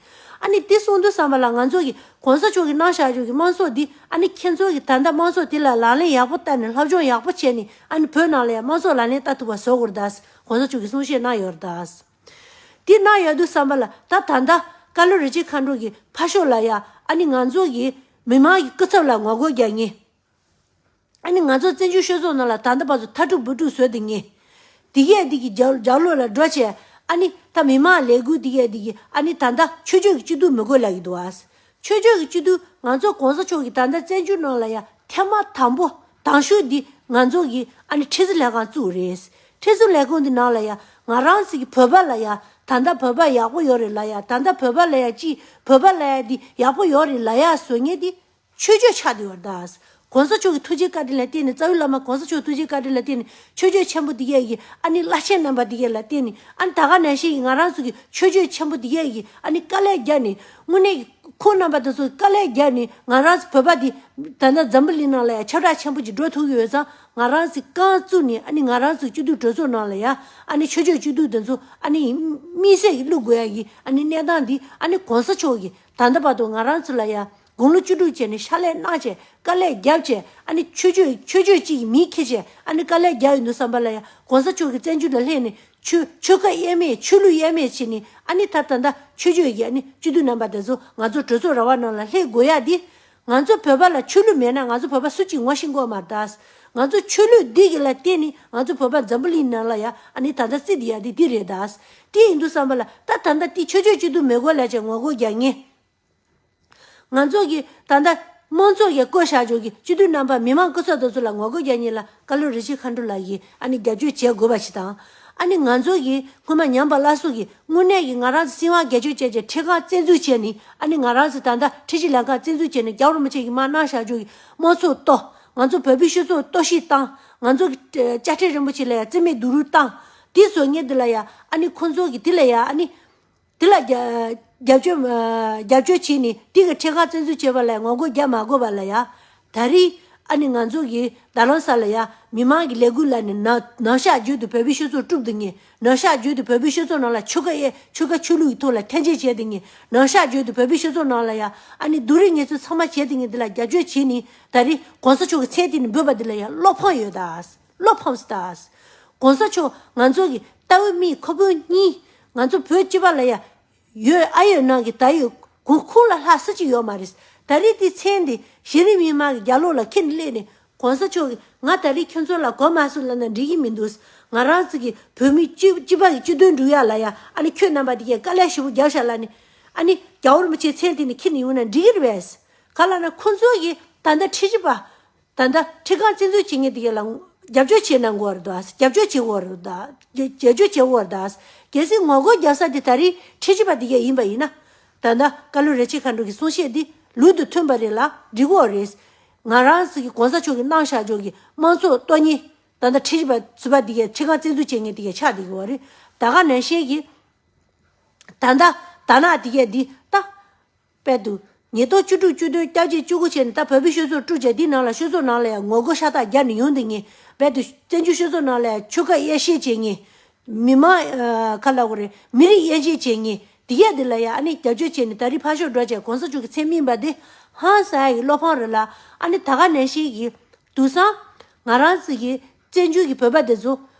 ཨ་ནི་དེ་གསུང་དུས་ཙམ་པ་ལ་ང་ཚོ་གི་གོང་ས་མཆོག་གིས་གནང་བཞག་ཆོག་གི་དམངས་གཙོ་འདི། ཨ་ནི་ཁྱེད་ཚོ་གི་ད་ལྟ་དམངས་གཙོ་དེ་ལ་ལག་ལེན་ཡག་པོ་བསྟར་ནས་སློབ་སྦྱོང་ཡག་པོ་བྱས་ནས། ཨ་ནི་བོད་ནང་ལ་ཡང་དམངས་གཙོ་ལག་ལེན་བསྟར་ཐུབ་པ་བཟོ་དགོས་རེད་ད། གོང་ས་མཆོག་གིས་གསུང་བཤད་གནང་ཡོད་རེད་ད། དེ་གནང་ཡོད་དུས་ཙམ་པ་ལ་ད་ད་ལྟ་བཀའ་བློན་རིན་ཆེན་མཁའ་འགྲོ་གི་ཕར་ཕྱོགས་ལ་ཡ། ཨ་ནི་ང་ཚོ་གི་མི་མང་གི་སྐུ་ཚབ་ལ་ངོ་རྒོལ་རྒྱག་མཁན། ཨ་ནི་ང་ཚོ་བཙན་བྱོལ་སྤྱི་ཚོགས་ནང་ལ་ད་ལྟ་བར་དུ་མཐའ་དཀྲུག་འབུ་དཀྲུག་བཟོས་བསྡད་མཁན། དེ་གས་དེ་གི་རྒྱབ་རྒྱབ་ལོགས་ལ་འགྲོ་བྱས། ཨ་ནི་ད་མི་མང་ལས་འགུལ་དེ་གས་དེ་གི་ཨ་ནི་ད་ལྟ་ཆོས་བརྒྱུད་ཀྱི་སྐྱིད་སྡུག་མི་དགོས་ལབ་ཀྱི་འདུག་ཨ། ཆོས་བརྒྱུད་ཀྱི་སྐྱིད་སྡུག་ང་ཚོ་གོང་ས་མཆོག་གིས་ད་ལྟ་བཙན་བྱོལ་ནང་ལ་ཡ་ཐེངས་མ་དང་པོ་དང་ཤོས་འདི་ང་ཚོ་གི་ཨ་ནི་ཁྲི་ཟུར་ལས་ཁང་བཙུགས་རེད། ཁྲི་ཟུར་ལས་ཁང་འདི་ནང་ལ་ཡ་ང་རང་ཚོ་གི་བོད་པ་ལ་ཡ། ད་ལྟ་བོད་པ་ཡག་པོ་ཡོད་རེད་ལབ་ཡ། ད་ལྟ་བོད་པ་ལ་ཡ་ཅི། བོད་པ་ལ་ཡ་འདི་ཡག་པོ་ཡོད་རེད་ལབ་ཡ་བཟོ་མཁན་འདི་ཆོས་བརྒྱུད་ཆགས་བསྡད་ཡོད་རེད་ད། གོང་ས་མཆོག་གི་ཐུགས་རྗེ་བཀའ་དྲིན་ལ་བརྟེན་ནས། རྩ་བའི་བླ་མ་གོང་ས་མཆོག་ཐུགས་རྗེ་བཀའ་དྲིན་ལ་བརྟེན་ནས། ཆོས་བརྒྱུད་ཆེན་པོ་འདི་གས་ཀྱི་ཨ་ནི་བླ་ཆེན་རྣམ་པ་འདི་གས་ལ་བརྟེན་ནས། ཨ་ནི་ད་ག་ནང་བཞིན་གྱི་ང་རང་ཚོ་གི་ཆོས་བརྒྱུད་ཆེན་པོ་འདི་གས་ཀྱི་ཨ་ནི་དཀའ་ལས་བརྒྱབ་ནས། དངོས་གནས་ཀྱི་ཁོང་རྣམ་པ་དེ་ཚོ་དཀའ་ལས་བརྒྱབ་ནས། ང་རང་ཚོ་བོད་པ་འདི་ད་ལྟ་འཛམ་བུ་གླིང་ནང་ལ་ཡང་ཁྱབ་བསྒྲགས་ཆེན་པོ་ཅིག་འགྲོ་ཐུབ་ཀྱི་ཡོད་ཙང་། ང་རང་ཚོས་རྐང་བཙུགས་ནས། ཨ་ནི་ང་རང་ཚོའི་སྐྱིད་སྡུག་གྲོས་ཚོགས་ནང་ལ་ཡ། ཨ་ནི་ཆོས་བརྒྱུད་སྐྱིད་སྡུག་དེ་ཚོ་ཨ་ནི་དམིགས་བསལ་གྱི་བླུག་དགོས་ཡ་གི་ཨ་ནི་གནས་སྟངས་འདི། ཨ་ནི་གོང་ས་མཆོག་གིས་ད་ལྟ་བར་དུ་ང་རང་ཚོ་ལ་ཡ་དགུང་ལོ་བཅུ་དྲུག་བྱས་ནས་ཕྱག་ལས་གནང་བྱས། དཀའ་ལས་བརྒྱབ་བྱས། ཨ་ནི་ཆོས་བརྒྱུད་ཆོས་བརྒྱུད་གཅིག་གི་མིང་འཁྱེར་བྱས། ཨ་ནི་དཀའ་ལས་བརྒྱབ་ཡོད་དུས་ཙམ་པ་ལ་ཡ། གོང་ས་མཆོག་གིས་བཙན་བྱོལ་ལ་སླེབས་ནས་ཆོས་ཆོལ་ཁ་དབྱེར་མེད། ཆོས་ལུགས་དབྱེར་མེད་བྱས་ནས། ཨ་ནི་ད་ད་ལྟ་ཆོས་བརྒྱུད་ཀྱི་ཨ་ནི་སྐྱིད་སྡུག་རྣམ་པ་དེ་ཚོ་ང་ཚོ་གྲོས་ཚོགས་ར་བ་ནང་ལ་སླེབས་དགོས་ཡ་འདི། ང་ཚོ་བོད་པ་ལ་ཆོས་ལུགས་མེད་ན་ང་ཚོ་བོད་པ་སུ་གཅིག་ངོ་ཤེས་ཀྱི་ཡོད་མ་རེད་ད། ང་ཚོ་ཆོས་ལུགས་འདི་གི་ལ་བརྟེན་ནས་ང་ཚོ་བོད་པ་འཛམ་བུ་གླིང་ནང་ལ་ཡ་ཨ་ནི་ད་ལྟ་བརྩིས་བསྡད་ཡ་འདི་འདི་རེད་ད། དེ་ཡིན་དུས་ཙམ་པ་ལ་ད་ད་ལྟ་དེ་ཆོས་བརྒྱུད་སྐྱིད་སྡུག་མི་དགོས་ལབ་བྱས་ངོ་རྒོལ་རྒྱག་མཁན། ང་ཚོ་གི་ད་ལྟ་དམངས་གཙོ་ཡ་བསྐོ་བཞག་ཆོག་གི་སྤྱི་འཐུས་རྣམ་པ། མི་མང་སྐུ་ཚབ་དེ་ཚོ་ལ་ངོ་རྒོལ་རྒྱག་མཁན་ལ་བཀའ་བློན་རིན་ཆེན་མཁའ་འགྲོ་ལགས་ཀྱིས་ཨ་ནི་རྒྱབ་སྐྱོར་བྱེད་དགོས་པ་ཞིག་དང་། ཨ་ནི་ང་ཚོ་གི་སྔོན་མ་ཉམས་པ་སླར་གསོ་གི་དངོས་གནས་ཀྱི་ང་རང་ཚོ་སྲིད་དབང་སྒེར་གཅོད་བྱས་བྱས་ཁྲི་ཁང་བཙན་འཛུལ་བྱས་ནས། ཨ་ནི་ང་རང་ཚོ་ད་ལྟ་ཁྲི་ཁྲི་ལས་ཁང་བཙན་འཛུལ་བྱས་ནས། རྒྱལ་བ་རིན་པོ་ཆེ་གིས་མར་གནང་བཞག་ཆོག་གི་དམངས་གཙོ་གཏོར། ང་ཚོ་བོད་པའི་སྤྱི་ཚོགས་གཏོར་བཤིག་བཏང་། ང་ཚོ་གི་དཔྱ་ཁྲལ་རིན་པོ་ཆེ་ལ་ཡ་རྩིས་མེད་རྡོག་རོལ་བཏང་། དེ་བཟོ་མཁན་དེ་ལ་ཡ་ཨ་ནི་ཁོང་ཚོ་གི་དེ་ལ་ཡ་ཨ་ནི་དེ་ལ་རྒྱ་རྒྱབ་སྐྱོར་རྒྱབ་སྐྱོར་བྱས་ནས། དེ་གི་ཁྲི་ཁང་བཙན་འཛུལ་བྱས་པ་ལ་ངོ་རྒོལ་རྒྱག་མ་དགོས་པ་ལ་ཡ། ད་རེས་ ཨ་ནི་ང་ཚོ་གི་རྡ་རམ་ས་ལ་ཡ་མི་མང་གི་ལས་འགུལ་ལ་ནི་ནང་ནང་ཤག་བརྗོད་དུ་བོད་པའི་སྤྱི་ཚོགས་དཀྲུགས་དུ་ངེས། ནང་ཤག་བརྗོད་དུ་བོད་པའི་སྤྱི་ཚོགས་ནང་ལ་ཆོལ་ཁ་ཨེ་ཆོལ་ཁ་ཆོས་ལུགས་ཀྱི་ཐོག་ལ་འཐེན་འཁྱེར་བྱས་དུ་ངེས། ནང་ཤག་བརྗོད་དུ་བོད་པའི་སྤྱི་ཚོགས་ནང་ལ་ཡ་ཨ་ནི་སྡུག་རུས་ངལ་རྩོལ་ཚང་མ་བྱས་དུ་ངེས། འདི་ལ་རྒྱབ་སྐྱོར་བྱས་ནི་ད་རེས་གོང་ས་མཆོག་གི་མཚན་དེ་ནི་འབོད་པ་འདི་ལ་ཡ་བློ་ཕམ་ཡོད་ད། བློ་ཕམ་སི་ད། གོང་ས་མཆོག་ང་ཚོ་གི་ལྟ་བའི་མིག་ཁ་སྤུན་གཉིས། ང་ཚོ་བོད་སྤྱི་པ་ལ་ཡ་ཡོད། ཨ་ཡོད་ནང་གི་ད་ཡོད་གོང་ཁུངས་ལ་ལྷག་ས་ཅིག་ཡོད་མ་རེད། ད་རེས་དེ་མཚན་དེ་གཞི་རིམ་མི་མང་གི་རྒྱབ་ལོགས་ལ་ཁྱེར་ནས་སླེབས་ནས་གོང་ས་མཆོག་གིས་ང་ད་རེས་ཁྱོད་ཚོ་ལ་གོ་མ་སོང་ལབ་ན་འགྲིག་གི་མི་འདུག་ང་རང་ཚོ་གི་བོད་མི་སྤྱི་སྤྱི་པ་གི་སྤྱི་དོན་སྒྲུབ་ཡག་ལ་ཡ་ཨ་ནི་ཁྱོད་རྣམ་པ་དེ་གས་དཀའ་ལས་ཞེ་པོ་རྒྱབ་ཤག་ལབ་ནས། ཨ་ནི་རྒྱལ་བ་རིན་པོ་ཆེའི་མཚན་དེ་ནས་ཁྱེར་ནས་ཡོང་ན་འགྲིག་གི་རེད་པས། ག་ལབ་ན་ཁོང་ཚོ་གིས་ད་ལྟ་ཁྲིམས་ཞིབ་པ། ད་ལྟ་ཁྲིམས་ཁང་བཙན་འཛུལ་བྱེད་མཁན་དེ་ག་ལ་རྒྱབ་སྐྱོར་བྱེད་གནང་དགོས་རེད་ད། རྒྱབ་སྐྱོར་བྱེད་དགོས་རེད་ད། རྒྱབ་སྐྱོར་བྱེད་དགོས་རེད་ད། གལ་སྲིད་ངོ་རྒོལ་རྒྱབ་ས་དེ་ད་རེས་ཁྲིམས་ཞིབ་པ་དེ་ག་ཡིན་པ་ཡིན་ན། ད་ལྟ་བཀའ་བློན་རིན་ཆེན་མཁའ་འགྲོ་གི་གསུང་བཤད་འདི་ལུགས་དང་མཐུན་པ་རེད་ལ་འགྲིག་གི་རེད། ང་རང་ཚོ་གི་གོང་ས་མཆོག་གི་གནང་བཞག་ཆོག་གི་དམངས་གཙོ་གཏོར་མཁན། ད་ལྟ་ཁྲིམས་ཞིབ་པ་ཟུར་པ་དེ་ག་ཁྲིམས་ཁང་བཙན་འཛུལ་བྱེད་མཁན་དེ་ག་ཆགས་བསྡད་ཀྱི་ཡོད་རེད། ད་ག་ནང་བཞིན་གྱི་ད་ལྟ་ད་ནག་དེ་ག་འདི་ད། དཔལ་དུ། ཉིས་སྟོང་བཅུ་དྲུག་བཅུ་བདུན་སྐྱབས་རྗེ་བཅུ་དགུ་བྱས་ནས་ད་བོད་པའི་སྤྱི་ཚོགས་དཀྲུགས་བྱས་འདི་ནང་ལ་སྤྱི་ཚོགས་ནང་ལ་ཡང་ངོ་རྒོལ་ཤ་སྟག་རྒྱབ་ནས་ཡོང་འདི་ངས་དཔལ་དུ་བཙན་བྱོལ་སྤྱི་ཚོགས་ནང་ལ་ཡང་ཆོལ་ཁ་དབྱེ་ཞིབ་བྱེད་ངེས། མི་མང་ཁ་ལ་གོ་རེ་མི་རིགས་དབྱེ་འབྱེད་བྱེད་ངེས་འདི་ཡ་འདི་ལ་ཡང་ཨ་ནི་རྒྱབ་སྐྱོར་བྱས་ནས་ད་རིང་ཕར་ཕྱོགས་འགྲོ་བྱས་གོང་ས་མཆོག་གི་མཚན་སྨིན་པ་འདི་ཧང་སང་ཡ་གི་བློ་ཕམ་རེད་ལ་ཨ་ནི་ད་ག་ནང་བཞིན་གྱི་དུས་སང་ང་རང་ཚོ་གི་བཙན་བྱོལ་གྱི་བོད་པ་འདི་ཚོ།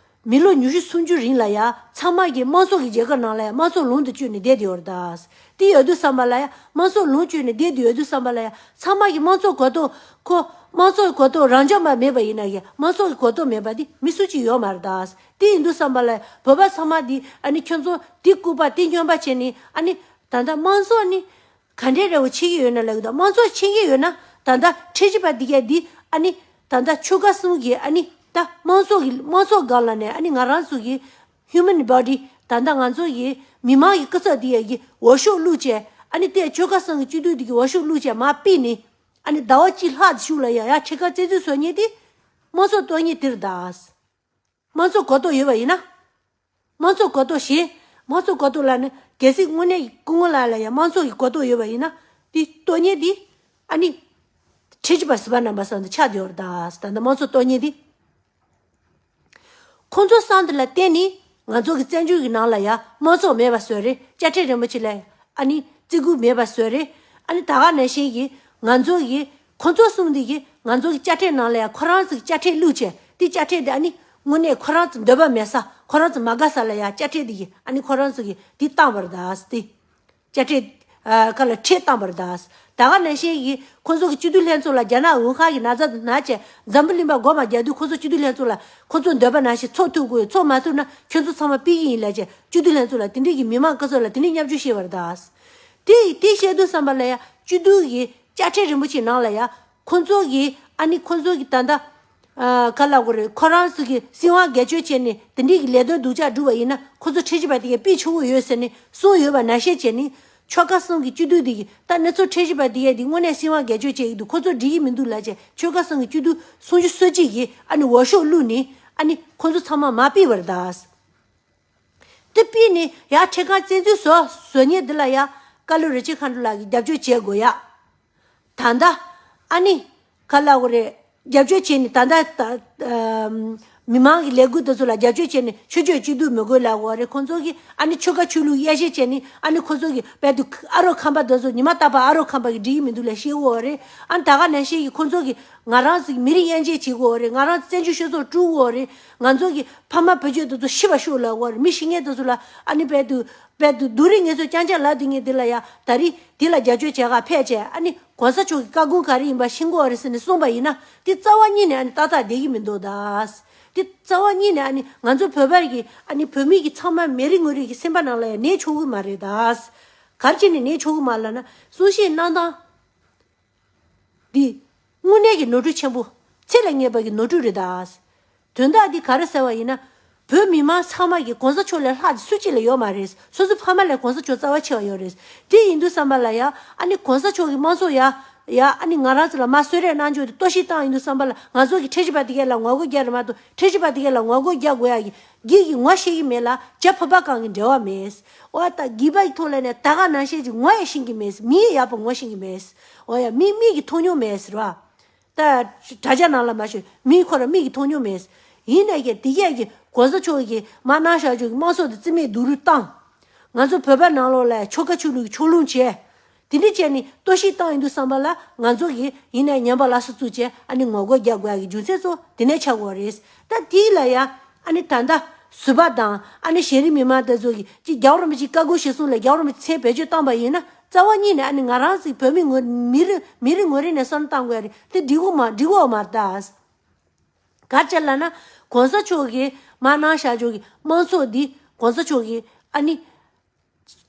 མི་ལོ་ཉི་ཤུ་སུམ་ཅུ་རིང་ལ་ཡ་ཚང་མ་གི་དམངས་གཙོ་གི་རྒྱལ་ཁབ་ནང་ལ་ཡ་དམངས་གཙོ་ལུང་དུ་བསྐྱོད་ནས་བསྡད་དེ་ཡོད་རེད་ད། དེ་ཡོད་དུས་བསམ་པ་ལ་ཡ་དམངས་གཙོ་ལུང་བསྐྱོད་ནས་བསྡད་དེ་ཡོད་དུས་བསམ་པ་ལ་ཡ་ཚང་མ་གི་དམངས་གཙོ་གོ་རྟོགས་ཁོ་དམངས་གཙོ་གོ་རྟོགས་རང་འཇགས་པ་མེད་པ་ཡིན་ན་ཡ་དམངས་གཙོ་གི་གོ་རྟོགས་མེད་པ་དེ་མི་སུ་གཅིག་ཡོད་མ་རེད་ད། དེ་ཡིན་དུས་བསམ་པ་ལ་ཡ་བོད་པ་ཚང་མ་དེ་ཨ་ནི་ཁྱོད་ཚོ་དེ་ལྐུགས་པ་དེ་སྨྱོན་པ་བྱས་ནས་ཨ་ནི་ད་ལྟ་དམངས་གཙོ་ནི། ག་འདྲའི་རེ་བ་བྱེད་ཀྱི་ཡོད་ན་ལབ་ཀྱི་འདུག་དམངས་གཙོ་བྱེད་ཀྱི་ཡོད་ན་ད་ལྟ་ཁྲིམས་ཞིབ་པ་འདི་གས་འདི་ཨ་ནི་ད་ལྟ་ཆོལ་ཁ་གསུམ་གྱི་ཨ་ནི་ད་དམངས་གཙོ་གི་དམངས་གཙོ་སྒང་ལ་ནས་ཨ་ནི་ང་རང་ཚོ་གི་human body ད་ལྟ་ང་ཚོ་གི་མི་མང་གི་སྐུ་ཚབ་འདི་ཡས་ཀྱི་འོས་ཤོག་བླུགས་བྱས་ཨ་ནི་དེ་ཆོལ་ཁ་གསུམ་གྱི་སྤྱི་འཐུས་འདི་གི་འོས་ཤོག་བླུགས་བྱས་མར་ཕུད་ནས་ཨ་ནི་ཟླ་བ་གཅིག་ལྷག་ཙམ་ཞིག་ལ་ཡ་ཡ་ཁྲིམས་ཁང་བཙན་འཛུལ་བཟོ་མཁན་དེ་དམངས་གཙོ་གཏོར་མཁན་དེ་རེད་ད། དམངས་གཙོ་གོ་རྟོགས་ཡོད་པ་ཡིན་ན། དམངས་གཙོ་གོ་རྟོགས་ཞེས། དམངས་གཙོ་གོ་རྟོགས་ལ་ནི་གལ་སྲིད་དངོས་གནས་ཀྱི་སྐུ་ངོ་ལགས་ལ་ཡང་དམངས་གཙོ་གི་གོ་རྟོགས་ཡོད་པ་ཡིན་ན། དེ་གཏོར་མཁན་དེ་ཨ་ནི་ཁྲིམས་ཞིབ་པ་ཟུར་པ་རྣམ་པ་ཚོ་འདི་ཆགས་བསྡད་ཡོད་རེད་ད། ད་ལྟ་དམངས་གཙོ་གཏོར་མཁན་དེ། ཁོང་ཚོ་བསམ་དེ་ལ་བརྟེན་ནས་ང་ཚོ་གི་བཙན་བྱོལ་གྱི་ནང་ལ་ཡང་དམངས་གཙོ་མེད་པ་བཟོས་རེད། དཔྱ་ཁྲལ་རིན་པོ་ཆེ་ལ་ཨ་ནི་བརྩི་བཀུར་མེད་པ་བཟོས་རེད། ཨ་ནི་ད་ག་ནང་བཞིན་གྱི་ང་ཚོ་གི་ཁོ་ཚོ་གསུམ་འདི་གིས་ང་ཚོ་གི་དཔྱ་ཁྲལ་ནང་ལ་ཡང་ཁོ་རང་ཚོ་གི་དཔྱ་ཁྲལ་བླུགས་བྱས་དེ་དཔྱ་ཁྲལ་འདི་ཨ་ནི་དངོས་གནས་ཁོ་རང་ཚོ་འདོད་པ་མེད་ས་ཁོ་རང་ཚོ་མ་དགའ་ས་ལ་ཡང་དཔྱ་ཁྲལ་འདི་གིས་ཨ་ནི་ཁོ་རང་ཚོ་གི་འདི་བཏང་བར་གདའ་སྟེ། དཔྱ་ཁྲལ་ཨ་ཁ་ལ་ཁྲལ་བཏང་བར་གདའ། ད་ག་ནང་བཞིན་གྱི་ཁོ་ཚོ་གི་སྤྱི་འཐུས་ལྷན་ཚོགས་ལ་རྒྱ་ནག་ཝུ་ཧན་གྱི་ན་ཚ་དེ་ན་བྱས་འཛམ་བུ་གླིང་པ་མགོ་མ་རྒྱག་དུས་ཁོ་ཚོ་སྤྱི་འཐུས་ལྷན་ཚོགས་ལ་ཁོ་ཚོ་འདོད་པ་ནང་བཞིན་ཚོགས་ཐུབ་དགོས། ཚོགས་མ་ཐུབ་ན་ཁྱོད་ཚོ་ཚང་མ་ཕུད་ཀྱི་ཡིན་ལབ་བྱས་སྤྱི་འཐུས་ལྷན་ཚོགས་ལ་དེ་འདྲས་ཀྱི་མི་མང་སྐུ་ཚབ་ལ་དེ་འདྲས་བརྙས་བཅོས་བྱས་པར་གདའ། དེ་དེ་བཤད་དུས་བསམ་པ་ལ་ཡ་སྤྱི་འཐུས་ཀྱི་དཔྱ་ཁྲལ་རིན་པོ་ཆེ་ནང་ལ་ཡ་ཁོ་ཚོ་གི་ཨ་ནི་ཁོ་ཚོ་གི་ད་ལྟ་ཨ་ག་ལབ་དགོས་རེད། ཁོ་རང་ཚོ་གི་སྲིད་དབང་སྒེར་གཅོད་བྱས་ནས་དེ་འདྲས་ཀྱི་ལས་དོན་སྡུག་ཅག་བསྒྲུབས་པ་ཡིན་ན་ཁོ་ཚོ་ཁྲིམས་ཞིབ་པ་དེ་གས་ཕུད་ཆོག་གི་ཡོད་ཟེར་ནས་གསུངས་ཡོད་པ་ནང་བཞིན་བྱས་ནས་ཆོལ་ཁ་གསུམ་གི་སྤྱི་འཐུས་དེ་གིས་ད་གནས་ཚུལ་ཁྲིམས་ཞིབ་པ་དེ་གས་དེ་དངོས་གནས་སྲིད་དབང་སྒེར་གཅོད་བྱས་ཀྱི་འདུག་ཁོ་ཚོ་འགྲིག་གི་མི་འདུག་ལབ་བྱས་ཆོལ་ཁ་གསུམ་གི་སྤྱི་འཐུས་སུམ་ཅུ་སོ་གཅིག་གིས་ཨ་ནི་འོས་ཤོག་བླུགས་ནས་ཨ་ནི་ཁོ་ཚོ་ཚང་མ་མར་ཕུད་པར་གདའ། དེ་ཕུད་ནས་ཡར་ཁྲིམས་ཁང་བཙན་འཛུལ་བཟོ་བཟོ་མཁན་འདི་ལ་ཡ་བཀའ་བློན་རིན་ཆེན་མཁའ་འགྲོ་ལགས་ཀྱིས་རྒྱབ་སྐྱོར་བྱེད་དགོས་ཡ། ད་ལྟ་ཨ་ནི་ག་ལབ་དགོས་རེད། རྒྱབ་སྐྱོར་བྱས་ནས་ད་ལྟ་ད་ཨམ་མི་མང་གི་ལས་འགུལ་དེ་ཚོ་ལ་རྒྱབ་སྐྱོར་བྱས་ནས་ཆོས་ཕྱོགས་གཅིག་སྡུད་མི་དགོས་ལབ་དགོས་རེད། ཁོང་ཚོ་གིས་ཨ་ནི་ཆོལ་ཁ་ཆོས་ལུགས་དབྱེ་ཞིབ་བྱས་ནས་ཨ་ནི་ཁོང་ཚོ་གིས་དཔལ་དུ་ཨ་རོགས་ཁམས་པ་དེ་ཚོ་ཉི་མ་རྟག་པར་ཨ་རོགས་ཁམས་པ་གི་འགྲིག་གི་མི་འདུག་ལབ་བཤད་དགོས་རེད། ཨ་ནི་ད་ག་ནང་བཞིན་གྱི་ཁོང་ཚོ་གིས་ང་རང་ཚོ་མི་རིགས་དབྱེ་འབྱེད་བྱེད་དགོས་རེད། ང་རང་བཙན་བྱོལ་སྤྱི་ཚོགས་དཀྲུག་དགོས་རེད། ང་ཚོ་གི་ཕ་མ་བུ་རྒྱུད་དེ་ཚོ་ཤི་བ་ཤོག་ལབ་དགོས་རེད། མི་ཤི་མཁན་དེ་ཚོ་ལ་ཨ་ནི་དཔལ་དུ་དཔལ་དུ་སྡུག་རུས་ངལ་རྩོལ་རྐྱང་རྐྱང་ལབ་སྡོད་མཁན་དེ་ལ་ཡ་ད་རེས་དེ་ལ་རྒྱབ་སྐྱོར་བྱེད་ག་ཕེབས་བྱས་ཨ་ནི་གོང་ས་མཆོག་གི་བཀའ་དགོངས་ག་རེ་ཡིན་པ་ཤེས་དགོས་རེད་ཟེར་ནས་གསུངས་པ་ཡིན་ན་དེ་རྩ་བ་ཉིད་ནས་ཨ་ནི་ཏག་ཏག་བསྡད་ཀྱི་མི་འདུག་ད། དེ་རྩ་བ་ཉིད་ནས་ཨ་ནི་ང་ཚོ་བོད་པ་གི་ཨ་ནི་བོད་མི་གི་ཚང་མ་མི་རེ་ངོ་རེ་གི་སེམས་པ་ནང་ལ་ཡ་གནས་ཆོག་གི་མ་རེད་ད། ག་རེ་བྱས་ནས་གནས་ཆོག་གི་མ་རེད་ལབ་ན་གསུང་བཤད་གནང་སྟངས། འདི་དངོས་གནས་ཀྱི་ནོར་འཁྲུལ་ཆེན་པོ། ཚད་ལས་ངེས་པ་གི་ནོར་འཁྲུལ་རེད་ད། དོན་དག་འདི་ག་རེ་ཟེར་བ་ཡིན་ན། བོད་མི་མང་ཚང་མ་གི་གོང་ས་མཆོག་ལས་ལྷག་སུ་གཅིག་ལ་ཡོད་མ་རེད། སོ་སོའི་ཕ་མ་ལས་གོང་ས་མཆོག་རྩ་བ་ཆེ་བ་ཡོད་རེད། དེ་ཡིན་དུས་བསམ་པ་ལ་ཡ་ཨ་ནི་གོང་ས་མཆོག་གི་དམངས་གཙོ་ཡ་ཡ་ཨ་ནི་ང་རང་ཚོ་ལ་མ་གསོལ་རས་གནང་རྒྱུ་དེ་གཏོར་བཤིག་བཏང་ཡིན་དུས་བསམ་པ་ལ་ང་ཚོ་གི་ཁྲིམས་ཞིབ་པ་དེ་གས་ལ་ངོ་རྒོལ་རྒྱག་རེད་མ་གཏོགས་ཁྲིམས་ཞིབ་པ་དེ་གས་ལ་ངོ་རྒོལ་རྒྱག་དགོས་ཡ་གི་གི་གི་ངོ་ཤེས་ཀྱི་མེད་ལ་བྱ་ཕོ་པ་གང་གི་འབྲེལ་བ་མེད། འོ་ད་གི་པ་ཡི་ཐོག་ལ་ནས་ད་ག་ནང་བཞིན་གྱི་ངོ་ཡ་ཤེས་ཀྱི་མེད། མི་ཡི་ཡག་པོ་ངོ་ཤེས་ཀྱི་མེད། འོ་ཡ་མི་མིག་གི་མཐོང་མྱོང་མེད་ཟེར་བ། ད་དྲ་རྒྱ་ནང་ལ་མ་ཤོད་མི་ཁོ་ར་མིག་གིས་མཐོང་མྱོང་མེད། ཡིན་ནའི་ཀྱང་དེ་གས་ཀྱི་གོང་ས་མཆོག་གིས་མར་གནང་བཞག་ཆོག་གི་དམངས་གཙོ་དེ་རྩིས་མེད་སྡུག་རུས་བཏང་། ང་ཚོ་བོད་པ་ནང་ལོགས་ལ་ཆོལ་ཁ་ཆོས་ལུགས་ཀྱི་ཕྱོགས་ལྷུང་བྱས། དེ་འདྲ་བྱས་ནས་གཏོར་བཤིག་བཏང་ཡོང་དུས་ཙམ་པ་ལ་ང་ཚོ་གིས་ཡིན་ནའི་ཉམས་པ་སླར་གསོ་བཙུགས་བྱས་ཨ་ནི་ངོ་རྒོལ་རྒྱག་དགོས་ཡ་གི་རྒྱུ་མཚན་ཚོ་དེ་ནས་ཆགས་ཀྱི་ཡོད་རེད། ད་དེ་ལ་ཡ་ཨ་ནི་ད་ལྟ་ཟུར་པ་དང་ཨ་ནི་གཞན་རིགས་མི་མང་དེ་ཚོ་གིས་ཅིག་རྒྱལ་བ་རིན་པོ་ཆེའི་བཀའ་དགོངས་གཞིར་བཟུང་ལ་རྒྱལ་བ་རིན་པོ་ཆེ་མཚན་བེད་སྤྱོད་བཏང་པ་ཡིན་ན་རྩ་བ་ཉིད་ནས་ཨ་ནི་ང་རང་ཚོའི་བོད་མི་ངོ་མི་རེ་མི་རེ་ངོ་རེ་ནས་བསམ་བློ་བཏང་དགོས་ཡ་རེད། དེ་འགྲིག་གི་མ་འགྲིག་གི་མ་རེད་ད། ག་རེ་བྱས་ལབ་ན་གོང་ས་མཆོག་གིས་མར་གནང་བཞག་ཆོག་གི་དམངས་གཙོ་འདི་གོང་ས་མཆོག་གིས་ཨ་ནི།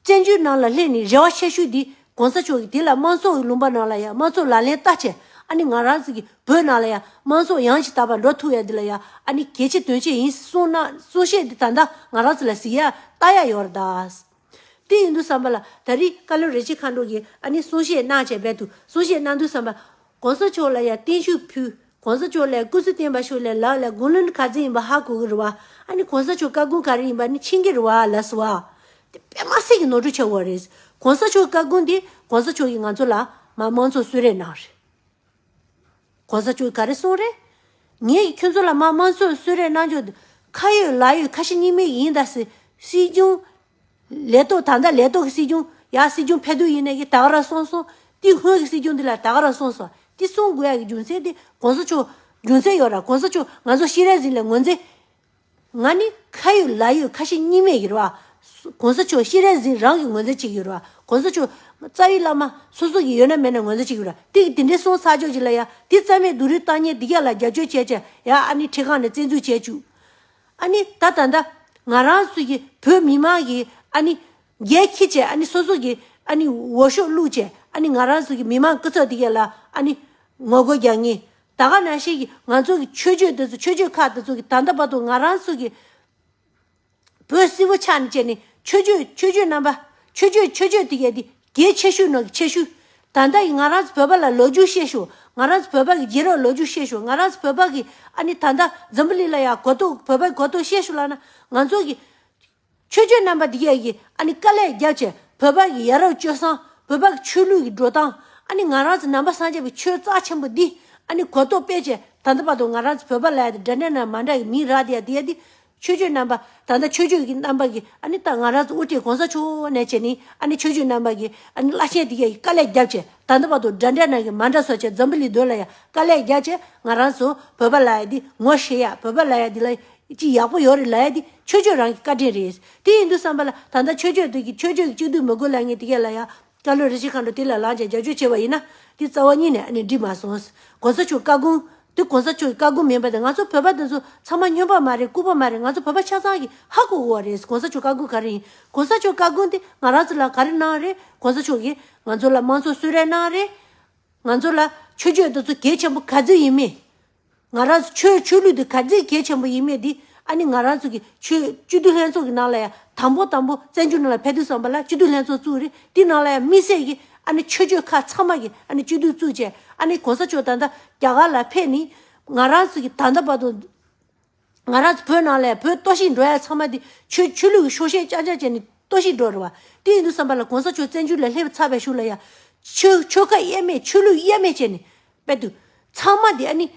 བཙན་བྱོལ་ནང་ལ་སླེབས་ནས་རེ་བ་ཆེ་ཤོས་འདི་གོང་ས་མཆོག་གིས་དེ་ལ་དམངས་གཙོ་གི་ལུང་པ་ནང་ལ་ཡང་དམངས་གཙོ་ལག་ལེན་བསྟར་བྱས་ཨ་ནི་ང་རང་ཚོ་གི་བོད་ནང་ལ་ཡང་དམངས་གཙོ་ཡང་ཞིག་དར་བར་འགྲོ་ཐུབ་ཡ་འདི་ལ་ཡང་ཨ་ནི་གལ་ཆེ་དོན་ཆེ་ཡིན་གསུངས་ན་གསུང་བཤད་འདི་ད་ལྟ་ང་རང་ཚོ་ལ་གཟིགས་ཡ་ལྟ་ཡ་ཡོད་རེད་ད། དེ་ཡིན་དུས་ཙམ་པ་ལ་ད་རེས་བཀའ་བློན་རིན་ཆེན་མཁའ་འགྲོ་གིས་ཨ་ནི་གསུང་བཤད་གནང་བྱས་རྦད་དུ་གསུང་བཤད་གནང་དུས་ཙམ་པ་གོང་ས་མཆོག་ལ་ཡང་བརྟན་བཞུགས་ཕུལ། གོང་ས་མཆོག་ལ་སྐུ་གཟུགས་བསྟན་པ་ཤོག་ལ་ལག་ལ་དགུང་ལོ་ནི་ག་ཚོད་ཡིན་པ་ཧ་གོ་གི་རེད་བ། ཨ་ནི་གོང་ས་མཆོག་བཀའ་དགོངས་ག་རེ་ཡིན་པ་ནི་མཁྱེན་གི་རེད་བ་ལབ་སོང་བ། དེ་དཔེ་མ་སྲིད་ཀྱི་ནོར་འཁྲུལ་ཆགས་ཡོད་རེད། གོང་ས་མཆོག་བཀའ་དགོངས་དེ་གོང་ས་མཆོག་གིས་ང་ཚོ་ལ་མར་དམངས་གཙོ་གསོལ་རས་གནང་རེད། གོང་ས་མཆོག་ག་རེ་གསུངས་རེད། ངས་ཁྱོད་ཚོ་ལ་མར་དམངས་གཙོ་གསོལ་རས་གནང་རྒྱུ་ཁ་ཡོད་ལག་ཡོད་ཁ་ཞེ་གཉིས་མེད་ཡིན་ད་ཟེར། སྲིད་སྐྱོང་ལས་ཐོག་ད་ལྟ་ལས་ཐོག་གི་སྲིད་སྐྱོང་ཡ་སྲིད་སྐྱོང་ཕེབས་དུས་ཡིན་ནའི་གི་ད་ག་རང་གསུངས་སོང་། དེ་སྔོན་གྱི་སྲིད་སྐྱོང་འདི་ལ་ད་ག་རང་གསུངས་སོང་། དེ་གསུང་དགོས་ཡ་གི་རྒྱུ་མཚན་དེ་གོང་ས་མཆོག་རྒྱུ་མཚན་ཡོད་ར། གོང་ས་མཆོག་ང་ཚོ་སྤྱན་རས་གཟིགས་ལ་ངོས་འཛིན། ང་ནི་ཁ་ཡོད་ལག་ཡོད་ཁ་ཞེ་གཉིས་མེད་ཡོད་ར་བ། གོང་ས་མཆོག་སྤྱན་རས་གཟིགས་རང་གི་ངོས་འཛིན་བྱེད་ཀྱི་ཡོད་ར་བ། གོང་ས་མཆོག་རྩ་བའི་བླ་མ་སོ་སོ་གི་ཡོད་ན་མེད་ན་ངོས་འཛིན་བྱེད་ཀྱི་ཡོད་ར། དེ་གི་དེ་འདྲའི་གསུང་ཚར་ཆོག་ཅིག་ལ་ཡ་དེ་རྩ་མེད་སྡུག་རུས་བཏང་མཁན་འདི་ག་ལ་རྒྱབ་སྐྱོར་བྱས་བྱས་ཡ་ཨ་ནི་ཁྲི་ཁང་ནས་བཙན་འཛུལ་བྱས་བཅུག་ཨ་ནི་ད་ད་ལྟ་ང་རང་ཚོ་གི་བོད་མི་མང་གི་ཨ་ནི་རྒྱལ་ཁྱི་བྱས་ཨ་ནི་སོ་སོ་གི་ཨ་ནི་འོས་ཤོག་བླུགས་བྱས་ཨ་ནི་ང་རང་ཚོ་གི་མི་མང་སྐུ་ཚབ་འདི་ག་ལ་ཨ་ནི་ངོ་རྒོལ་རྒྱག་མཁན། ད་ག་ནང་བཞིན་གྱི་ང་ཚོ་གི་ཆོས་བརྒྱུད་དེ་ཚོ་ཆོས་བརྒྱུད་ཁག་དེ་ཚོ་གི་ད་ལྟ་བར་དུ་ང་རང་ཚོ་གི་བོད་སིལ་བུ་ཆགས་ནས་བྱས་ནས་ཆོས་བརྒྱུད་ཆོས་བརྒྱུད་རྣམ་པ་ཆོས་བརྒྱུད་ཆོས་བརྒྱུད་དེ་གས་དེ་གལ་ཆེ་ཤོས་ནང་གི་ཆེ་ཤོས། ད་ལྟ་ཡི་ང་རང་ཚོ་བོད་པ་ལ་ལོ་རྒྱུས་བཤད་ཤོག་ང་རང་ཚོ་བོད་པ་གི་རྒྱལ་རབས་ལོ་རྒྱུས་བཤད་ཤོག་ང་རང་ཚོ་བོད་པ་གི་ཨ་ནི་ད་ལྟ་འཛམ་བུ་གླིང་ལ་ཡ་གོ་རྟོགས་བོད་པའི་གོ་རྟོགས་བཤད་ཤོག་ལབ་ན་ང་ཚོ་གི་ཆོས་བརྒྱུད་རྣམ་པ་འདི་གས་ཀྱིས་ཨ་ནི་དཀའ་ལས་བརྒྱབ་བྱས་བོད་པ་གི་ཡ་རབས་སྤྱོད་བཟང་བོད་པ་གི་ཆོས་ལུགས་ཀྱི་འགྲོ་སྟངས་ཨ་ནི་ང་རང་ཚོ་ནང་པ་སངས་རྒྱས་པའི་ཆོས་རྩ་ཆེན་པོ་འདི་ཨ་ནི་གོ་རྟོགས་སྤེལ་བྱས་ད་ལྟ་བར་དུ་ང་རང་ཚོ་བོད་པ་ལ་ཡ་དེ་འདྲ་འདྲ་ན་མ་འདྲ་གི་མིང་རག་དེ་ཡ་དེ་ཡ་དེ་ཆོས་བརྒྱུད་རྣམ་པ་ད་ལྟ་ཆོས་བརྒྱུད་ཀྱི་རྣམ་པ་གི་ཨ་ནི་ད་ང་རང་ཚོ་དབུ་ཁྲིད་གོང་ས་མཆོག་ནས་བྱས་ནི་ཨ་ནི་ཆོས་བརྒྱུད་རྣམ་པ་གི་ཨ་ནི་བླ་ཆེན་དེ་གས་ཀྱིས་དཀའ་ལས་བརྒྱབ་བྱས་ད་ལྟ་བར་དུ་འདྲ་འདྲ་ན་གི་མ་འདྲ་བཟོ་བྱས་འཛམ་བུ་གླིང་མདུན་ལ་ཡ་དཀའ་ལས་བརྒྱབ་བྱས་ང་རང་ཚོ་བོད་པ་ལ་ཡ་དེ་ངོ་ཤེས་ཡ་བོད་པ་ལ་ཡ་དེ་ལ། ཅི་ཡག་པོ་ཡོད་རེད་ལབ་ཡ་དེ་ཆོས་ཕྱོགས་རང་གི་བཀའ་དྲིན་རེད། དེ་ཡིན་དུས་ཙམ་པ་ལ་ད་ལྟ་ཆོས་ཕྱོགས་དེ་གི་ཆོས་ཕྱོགས་ཀྱི་སྐྱིད་སྡུག་མི་དགོས་ལབ་མཁན་དེ་གས་ལ་ཡ་བཀའ་བློན་རིན་ཆེན་མཁའ་འགྲོ་དེ་ལ་ལངས་བྱས་རྒྱབ་སྐྱོར་བྱས་པ་ཡིན་ན་དེ་རྩ་བ་ཉིད་ནས་ཨ་ནི་འགྲིག་མ་སོང་། གོང་ས་མཆོག་བཀའ་དགོངས་དེ་གོང་ས་མཆོག་གི་བཀའ་དགོངས་མིན་པ་དེ་ང་ཚོ་བོད་པ་དེ་ཚོ་ཚང་མ་སྨྱོན་པ་མ་རེད་ལྐུགས་པ་མ་རེད། ང་ཚོ་བོད་པ་ཆ་ཚང་གི་ཧ་གོ་གོ་བ་རེད། གོང་ས་མཆོག་བཀའ་དགོངས་ག་རེ་ཡིན། གོང་ས་མཆོག་བཀའ་དགོངས་དེ་ང་རང་ཚོ་ལ་ག་རེ་གནང་རེད། གོང་ས་མཆོག་གིས་ང་ཚོ་ལ་དམངས་གཙོ་གསོལ་རས་གནང་རེད། ང་ཚོ་ལ་ཆོས་ཕྱོགས་དེ་ཚོ་གལ་ཆེན་པོ་ག་ཚོད་ཡིན་མིན། ང་རང་ཚོ་ཆོས་ཆོས་ལུགས་དེ་ག་ཚོད་གལ་ཆེན་པོ་ཡིན་མིན་དེ་ཨ་ནི་ང་རང་ཚོ་གི་ཆོས་སྤྱི་འཐུས་ལྷན་ཚོགས་ཀྱི་ནང་ལ་ཡང་དང་པོ་དང་པོ་བཙན་བྱོལ་ནང་ལ་ཕེབས་དུས་ཙམ་པ་ལ་སྤྱི་འཐུས་ལྷན་ཚོགས་བཙུགས་རེད། དེ་ནང་ལ་ཡང་དམིགས་བསལ་གྱི་ཨ་ནི་ཆོས་ཕྱོགས་ཁག་ཚང་མ་གི་ཨ་ནི་སྤྱི་འཐུས་བཙུགས་བྱས་ཨ་ནི་གོང་ས་མཆོག་ད་ལྟ་རྒྱ་གར་ལ་ཕེབས་ནས་ང་རང་ཚོ་གི་ད་ལྟ་བར་དུ། ང་རང་ཚོ་བོད་ནང་ལ་བོད་གཏོར་བཤིག་འགྲོ་ཡ་ཚང་མ་དེ་ཆོས་ཆོས་ལུགས་ཀྱི་ཕྱོགས་ཞེན་རྐྱང་རྐྱང་བྱས་ནས་གཏོར་བཤིག་འགྲོ་རེད་བ། དེ་ཡིན་དུས་ཙམ་པ་ལ་གོང་ས་མཆོག་བཙན་བྱོལ་ལ་སླེབས་ཚར་བའི་གཞུག་ལ་ཡ། ཆོས་ཆོལ་ཁ་དབྱེ་མེད་ཆོས་ལུགས་དབྱེ་མེད་བྱས་ནས་དཔེ་དུ། ཚང་མ་དེ་ཨ་ནི།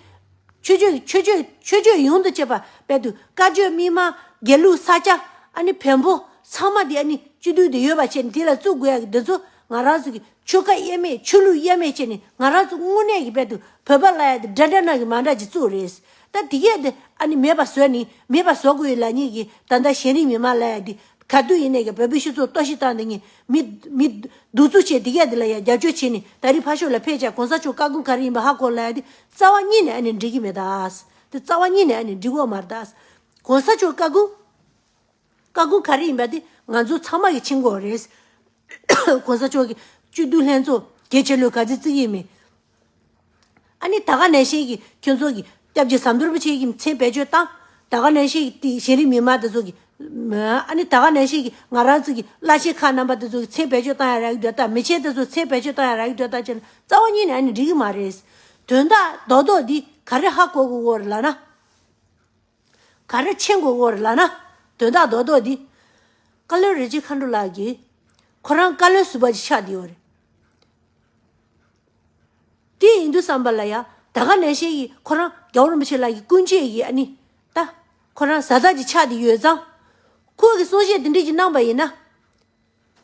ཆོས་ཕྱོགས་ཆོས་ཕྱོགས་ཆོས་ཕྱོགས་ཡོངས་སུ་གཅོད་པ་དཔེ་དུ་བཀའ་བརྒྱུད་མི་མང་དགེ་ལུགས་ས་སྐྱ་ཨ་ནི་བོན་པོ་ཚང་མ་དེ་ཨ་ནི་སྤྱི་འཐུས་དེ་ཡོད་པ་བྱས་ནས་དེ་ལ་བཙུགས་དགོས་ཡ་གི་འདི་ཚོ་ང་རང་ཚོ་གི་ཆོལ་ཁ་དབྱེ་མེད་ཆོས་ལུགས་དབྱེ་མེད་བྱས་ནས་ང་རང་ཚོ་དངོས་གནས་ཀྱི་དཔེ་དུ་བོད་པ་ལ་ཡ་དེ་འདྲ་འདྲ་ན་གི་མ་འདྲ་ཅིག་བཙུགས་རེད། ད་དེ་གས་དེ་ཨ་ནི་མེད་པ་བཟོས་ནི་མེད་པ་བཟོ་དགོས་ཡོད་ལབ་མཁན་གྱི་ད་ལྟ་གཞན་རིགས་མི་མང་ལབ་ཡ་དེ་ག་དུས་ཡིན་ནས་ཀྱི་བོད་པའི་སྤྱི་ཚོགས་གཏོར་བཤིག་བཏང་དེ་ངས་མི་མི་གདུག་རྩུབ་བྱས་དེ་གས་དེ་ལ་ཡ་རྒྱབ་སྐྱོར་བྱས་ནི་ད་རིང་ཕར་ཕྱོགས་ལ་ཕེབས་བྱས་གོང་ས་མཆོག་བཀའ་དགོངས་ག་རེ་ཡིན་པ་ཧ་གོ་ལབ་ཡ་དེ་རྩ་བ་ཉིད་ནས་ཨ་ནི་འགྲིག་གི་མེད་ད། དེ་རྩ་བ་ཉིད་ནས་ཨ་ནི་འགྲིག་གི་མ་རེད་ད། གོང་ས་མཆོག་བཀའ་དགོངས། བཀའ་དགོངས་ག་རེ་ཡིན་པ་དེ་ང་ཚོ་ཚང་མ་གིས་མཁྱེན་གྱི་ཡོད་རེད། གོང་ས་མཆོག་གིས་སྤྱི་འཐུས་ལྷན་ཚོགས་གལ་ཆེ་ལོས་ག་ཚོད་བརྩི་གི་ཡིན་མིན། ཨ་ནི་ད་ག་ནང་བཞིན་གྱི་ཁྱོད་ཚོ་གི་སྐྱབས་རྗེ་ཟམ་གདོང་རིན་པོ་ཆེ་གི་མཚན་བེད་སྤྱོད་བཏང་། ད་ག་ནང་བཞིན་གྱི་དེ་གཞན་རིགས་མི་མང་དེ་ཚོ་གི་ཨ་ནི་ད་ག་ནང་བཞིན་གྱི་ང་རང་ཚོ་གི་བླ་ཆེན་ཁག་རྣམ་པ་དེ་ཚོ་གི་མཚན་བེད་སྤྱོད་བཏང་ཡ་རག་གི་འདོད་ད། མི་ཆེན་དེ་ཚོ་མཚན་བེད་སྤྱོད་བཏང་ཡ་རག་གི་འདོད་ད་བྱས་ན་རྩ་བ་ཉིད་ནས་ཨ་ནི་འགྲིག་གི་མ་རེད། དོན་དག་རྡོག་རྡོག་འདི་ག་རེ་ཧ་གོ་དགོས་ཀྱི་ཡོད་རེད་ལབ་ན། ག་རེ་མཁྱེན་དགོས་ཀྱི་ཡོད་རེད་ལབ་ན། དོན་དག་རྡོག་རྡོག་འདི། བཀའ་བློན་རིན་ཆེན་མཁའ་འགྲོ་ལགས་ཀྱིས་ཁོ་རང་བཀའ་བློན་ཟུར་པ་ཅིག་ཆགས་བསྡད་ཡོད་རེད། དེ་ཡིན་དུས་ཙམ་པ་ལ་ཡ། ད་ག་ནང་བཞིན་གྱི་ཁོ་རང་རྒྱལ་བ་རིན་པོ་ཆེ་ལགས་ཀྱི་སྐུ་མཆེད་ཀྱི་ཨ་ནི་ད་ཁོ་རང་བཟའ་ཟླ་ཅིག་ཆགས་བསྡད་ཡོད་ཙང་། ཁོ་གི་གསུང་བཤད་དེ་འདྲས་ཅིག་གནང་པ་ཡིན་ན།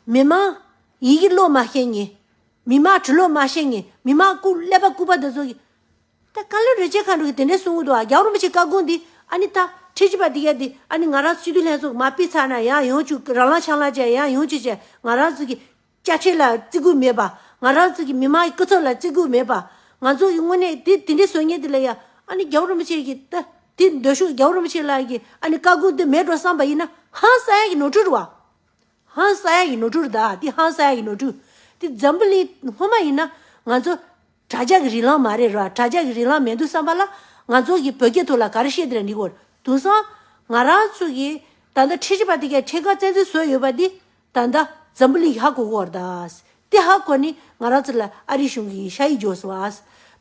མི་མང་ཡི་གེ་ཀློག་མ་ཤེས་མཁན། མི་མང་བྲི་ཀློག་མ་ཤེས་མཁན། མི་མང་སྐུ་ཀླད་པ་ལྐུགས་པ་དེ་ཚོ་གི། ད་བཀའ་བློན་རིན་ཆེན་མཁའ་འགྲོ་གིས་དེ་འདྲས་གསུང་གི་འདུག་ཨ། རྒྱལ་བ་རིན་པོ་ཆེའི་བཀའ་དགོངས་འདི་ཨ་ནི་ད་ཁྲི་ཆེ་པ་དེ་གས་དེ་ཨ་ནི་ང་རང་ཚོ་སྤྱི་འཐུས་ལྷན་ཚོགས་མར་ཕུད་ཚར་ན་ཡང་ཡོང་བཅུག་རང་ལངས་ཆང་ལངས་བྱས་ཡང་ཡོང་བཅུག་བྱས། ང་རང་ཚོ་གི་དཔྱ་ཁྲལ་ལ་བརྩི་བཀུར་མེད་པ། ང་རང་ཚོ་གི་མི་མང་གི་སྐུ་ཚབ་ལ་བརྩི་བཀུར་མེད་པ། ང་ཚོ་གི་དངོས་གནས་དེ་དེ་འདྲས་བཟོ་མཁན་དེ་ལ་ཡ་ཨ་ནི་རྒྱལ་བ་རིན་པོ་ཆེ་གི་ད་དེ་འདོད་ཤོག་རྒྱལ་བ་རིན་པོ་ཆེ་ལགས་ཀྱི་ཨ་ནི་བཀའ་དགོངས་འདི་མེད་འགྲོ་བསམ་པ་ཡིན་ན་ཧང་སང་ཡ་གི་ནོར་འཁྲུལ་རེད་བ། ཧང་སང་ཡ་གི་ནོར་འཁྲུལ་རེད་ད། དེ་ཧང་སང་ཡ་གི་ནོར་འཁྲུལ། དེ་འཛམ་བུ་གླིང་སྔོན་མ་ཡིན་ན་ང་ཚོ་དྲ་རྒྱ་གི་རིགས་ལམ་མ་རེད་ར། དྲ་རྒྱ་གི་རིགས་ལམ་མེད་དུས་བསམ་པ་ལ་ང་ཚོ་གི་བོད་སྐད་ཐོག་ལ་ག་རེ་བཤད་དེ་ལ་འགྲིག་གོ། དེང་སང་ང་རང་ཚོ་གི་ད་ལྟ་ཁྲི་ཆེ་པ་དེ་གས་ཁྲི་ཁ་བཙན་འཛུལ་བཟོས་ཡོད་པ་འདི་ད་ལྟ་འཛམ་བུ་གླིང་གི་ཧ་གོ་གོ་ར་ད། དེ་ཧ་གོ་ནི་ང་རང་ཚོ་ལ་ཨ་རི་གཞུང་གི་ཤ་ཡིག་འབྱོར་སོང་ཨ།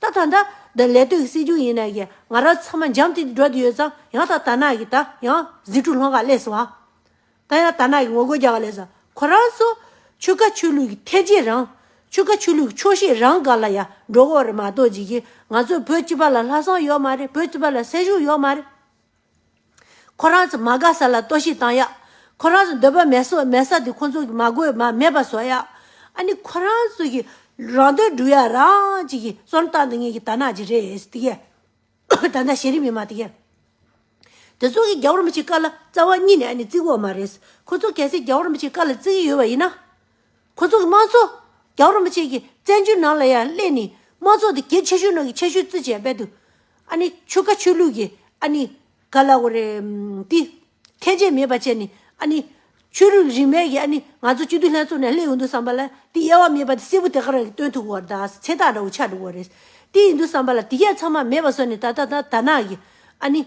ད་ད་ལྟ་འདི་ལས་དོན་གྱི་སྲིད་ཇུས་ཡིན་ན་གི་ང་རང་ཚང་མ་འཇམ་ཐིང་ཐིང་འགྲོ་དེ་ཡོད་ཙང་ཡང་ད་ད་ན་གི་ད་ཡང་ཟིང་འཁྲུག་སློང་ག་སླེབས་སོང་ཨ། ད་ཡང་ད་ན་གི་ངོ་རྒོལ་རྒྱག་ག་ལས་ས། ཁོ་རང་ཚོ་ཆོལ་ཁ་ཆོས་ལུགས་ཀྱི་འཐེན་འཁྱེར་རང་། ཆོལ་ཁ་ཆོས་ལུགས་ཀྱི་ཆོག་ཤེས་རང་སྒང་ལ་ཡ་འགྲོ་གི་ཡོད་རེད་མ་གཏོགས་ཅིག་གིས་ང་ཚོ་བོད་སྤྱི་པ་ལ་ལྷག་བསམ་ཡོད་མ་རེད། བོད་སྤྱི་པ་ལ་སེམས་ཤུགས་ཡོད་མ་རེད། ཁོ་རང་ཚོ་མ་དགའ་ས་ལ་གཏོར་བཤིག་བཏང་ཡ། ཁོ་རང་ཚོ་འདོད་པ་མེད་ས་མེད་ས་དེ་ཁོ་ཚོ་གི་མ་དགོས་མ་མེད་པ་བཟོ་ཡ། ཨ་ནི་ཁོ་རང་ཚོ་གི་རང་དོན་སྒྲུབ་ཡ་རང་ཅིག་གི་བསམ་བློ་བཏང་དེ་ངེད་ཀྱི་ད་ན་ཅིག་རེད་དེ་གས། ད་ལྟ་གཞི་རིམ་མི་མང་དེ་གས། དེ་ཚོ་གིས་རྒྱལ་བ་རིན་པོ་ཆེའི་བཀའ་ལ་རྩ་བ་ཉིད་ནས་ཨ་ནི་བརྩི་གི་ཡོད་མ་རེད། ཁོ་ཚོ་གལ་སྲིད་རྒྱལ་བ་རིན་པོ་ཆེའི་བཀའ་ལ་བརྩི་གི་ཡོད་པ་ཡིན་ན། ཁོ་ཚོ་གི་དམངས་གཙོ་རྒྱལ་བ་རིན་པོ་ཆེ་གི་བཙན་བྱོལ་ནང་ལ་ཡང་སླེབས་ནས་དམངས་གཙོ་དེ་གལ་ཆེ་ཤོས་ནང་གི་ཆེ་ཤོས་བརྩི་བྱས་པས་དུ། ཨ་ནི་ཆོལ་ཁ་ཆོས་ལུགས་ཀྱི་ཨ་ནི་ག་ལ་འོ་རེད་དེ། འཐེན་འཁྱེར་མེད་པ་བྱས་ནས་ཨ་ནི་ཆོས་ལུགས་རིས་མེད་ཀྱི་ཨ་ནི་ང་ཚོ་སྤྱི་འཐུས་ལྷན་ཚོགས་ནས་སླེབས་ཡོང་དུས་བསམ་པ་ལ་དེ་དབྱེ་བ་མེད་པ་དེ་གསལ་པོ་དེ་ག་རང་གི་སྟོན་ཐུབ་ཀྱི་ཡོད་རེད་ད། ཚེ་ཐག་འདྲ་བོ་ཆགས་འགྲོ་གི་ཡོད་རེད། དེ་ཡིན་དུས་བསམ་པ་ལ་དེ་གས་ཚང་མ་མེད་པ་བཟོས་ནས་ད་ད་ད་ད་ནག་གི་ཨ་ནི།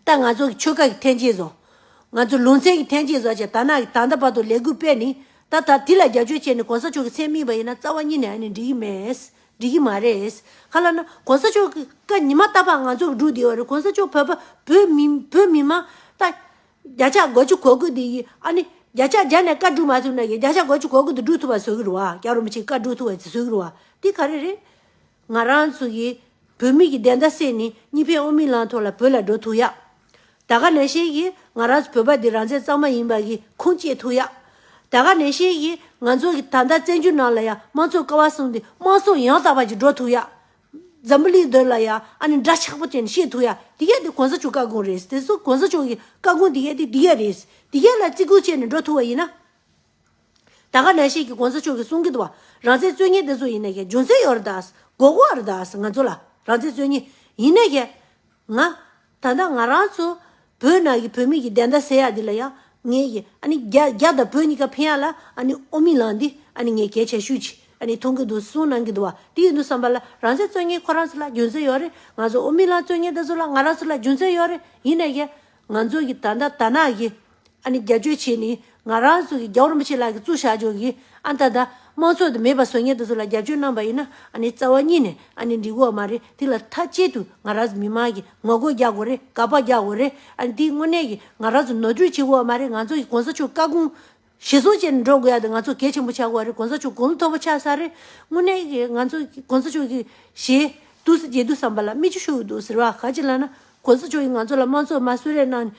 ད་ང་ཚོ་གི་ཆོལ་ཁ་གི་འཐེན་འཁྱེར་བཟོ། ང་ཚོ་ལུང་ཚན་གི་འཐེན་འཁྱེར་བཟོ་བྱས་ད་ནག་གི་ད་ལྟ་བར་དུ་ལས་འགུལ་སྤེལ་ནས་ད་ད་དེ་ལ་རྒྱབ་སྐྱོར་བྱས་ནས་གོང་ས་མཆོག་གི་མཚན་སྨིན་པ་ཡིན་ན་རྩ་བ་ཉིད་ནས་ཨ་ནི་འགྲིག་གི་མེད། འགྲིག་གི་མ་རེད། ག་ལ་ན་གོང་ས་མཆོག་གི་བཀའ་ཉི་མ་རྟག་པར་ང་ཚོ་གི་སྒྲུག་བསྡད་ཡོད་རེད། གོང་ས་མཆོག་བོད་པ་བོད་མི་བོད་མི་མང་ད་བརྒྱ་ཆ་དགུ་བཅུ་གོ་དགུ་དེ་ཡིས་ཨ་ནི་བརྒྱ་ཆ་བརྒྱ་ནས་བཀའ་སྒྲུག་མ་ཐུབ་ན་ཡང་བརྒྱ་ཆ་དགུ་བཅུ་གོ་དགུ་དེ་སྒྲུག་ཐུབ་པ་བཟོ་གི་རེད་བ། རྒྱལ་བ་རིན་པོ་ཆེའི་བཀའ་སྒྲུག་ཐུབ་པ་བཟོ་གི་རེད་བ། དེ་ག་རེ་རེད། ང་རང་ཚོ་གིས་བོད་མི་གི་བདེན་མཐའ་གསལ་ནས་གཉིས་ཕན་དབུ་མའི་ལམ་ཐོག་ལ་བོད་ལ་འགྲོ་ཐུབ་ཡ། ད་ག་ནང་བཞིན་གྱི་ང་རང་ཚོ་བོད་པ་འདི་རང་བཙན་གཙང་མ་ཡིན་པ་གི་ཁུངས་སྐྱེལ་ཐུབ་ཡ། ད་ག་ནང་བཞིན་གྱི་ང་ཚོ་གི་ད་ལྟ་བཙན་བྱོལ་ནང་ལ་ཡ་དམངས་གཙོ་ཀ་བ་གསུམ་འདི་དམངས་གཙོ་ཡང་དག་པ་ཅིག་འགྲོ་ཐུབ་ཡ། འཛམ་བུ་གླིང་འདི་ལ་ཡ་ཨ་ནི་འདྲ་ཆགས་པོ་བྱས་ནས་བཤད་ཐུབ་ཡ། དེ་གས་དེ་གོང་ས་མཆོག་བཀའ་དགོངས་རེད། དེ་ཚོ་གོང་ས་མཆོག་གི་བཀའ་དགོངས་དེ་གས་དེ་དེ་གས་རེད། དེ་གས་ལ་བརྩི་བཀུར་བྱས་ནས་འགྲོ་ཐུབ་པ་ཡིན་ན། ད་ག་ནང་བཞིན་གྱི་གོང་ས་མཆོག་གིས་གསུང་གི་འདུག་བ། རང་བཙན་རྩོད་མཁན་དེ་ཚོ་ཡིན་ན་ཀྱང་རྒྱུ་མཚན་ཡོད་རེད་ད། དགོས་མཁོ་རེད་ད་ང་ཚོ་ལ་རང་བཙན་རྩོད་མཁན་ཡིན་ན་ཀྱང་། ང་ད་ལྟ་ང་རང་ཚོ་བོད་ནང་གི་བོད་མི་གི་བདེན་མཐའ་གསལ་ཡག་འདི་ལ་ཡང་ངས་ཀྱི་ཨ་ནི་རྒྱ་རྒྱ་དང་བོད་གཉིས་ཀ་ཕན་ཡག་ལ་ཨ་ནི་དབུ་མའི་ལམ་འདི་ཨ་ནི་ངས་གལ་ཆེ་ཤོས་ཅིག་ཨ་ནི་མཐོང་གི་འདུག་གསུང་གནང་གི་འདུག་བ། དེ་ཡིན་དུས་བསམ་པ་ལ་རང་བཙན་རྩོད་མཁན་ཁོ་རང་ཚོ་ལ་རྒྱུ་མཚན་ཡོད་རེད། ང་ཚོ་དབུ་མའི་ལམ་རྩོད་མཁན་དེ་ཚོ་ལ་ང་རང་ཚོ་ལ་རྒྱུ་མཚན་ཡོད་རེད། ཡིན་ན་ཀྱང་ང་ཚོ་གི་ད་ལྟ་ད་ནག་གི་ཨ་ནི་རྒྱབ་སྐྱོར་བྱས་ནས་ང་རང་ཚོ་གི་རྒྱལ་བ་རིན་པོ་ཆེ་ལགས་ཀྱིས་བཙུགས་བཞག་ཆོག་གི་ཨ་ད་ད་དམངས་གཙོ་དེ་མེད་པ་བཟོ་མཁན་དེ་ཚོ་ལ་རྒྱབ་སྐྱོར་གནང་པ་ཡིན་ན་ཨ་ནི་རྩ་བ་ཉིད་ནས་ཨ་ནི་འགྲིག་གི་ཡོད་མ་རེད། དེ་ལ་མཐའ་གཅིག་ཏུ་ང་རང་ཚོ་མི་མང་གིས་ངོ་རྒོལ་རྒྱག་དགོས་རེད། དགག་པ་རྒྱག་དགོས་རེད། ཨ་ནི་དེ་དངོས་གནས་ཀྱི་ང་རང་ཚོ་ནོར་འཁྲུལ་བྱེད་དགོས་ཡོད་མ་རེད། ང་ཚོ་གི་གོང་ས་མཆོག་བཀའ་དགོངས་གཞིར་བཟུང་བྱས་ནས་འགྲོ་དགོས་ཡ་དེ་ང་ཚོ་གལ་ཆེན་པོ་ཆགས་དགོས་རེད། གོང་ས་མཆོག་དགུང་ལོ་མཐོ་པོ་ཆགས་ས་རེད། དངོས་གནས་ཀྱི་ང་ཚོ་གི་གོང་ས་མཆོག་གི་ཞལ་དུས་སུ་མཇལ་དུས་བསམ་པ་ལ་མིག་ཆུ་ཤོར་གི་འདུག་ཟེར་བ། ག་ཅི་ལབ་ན་གོང་ས་མཆོག་གིས་ང་ཚོ་ལ་དམངས་གཙོ་མ་གསོལ་རས་གནང་།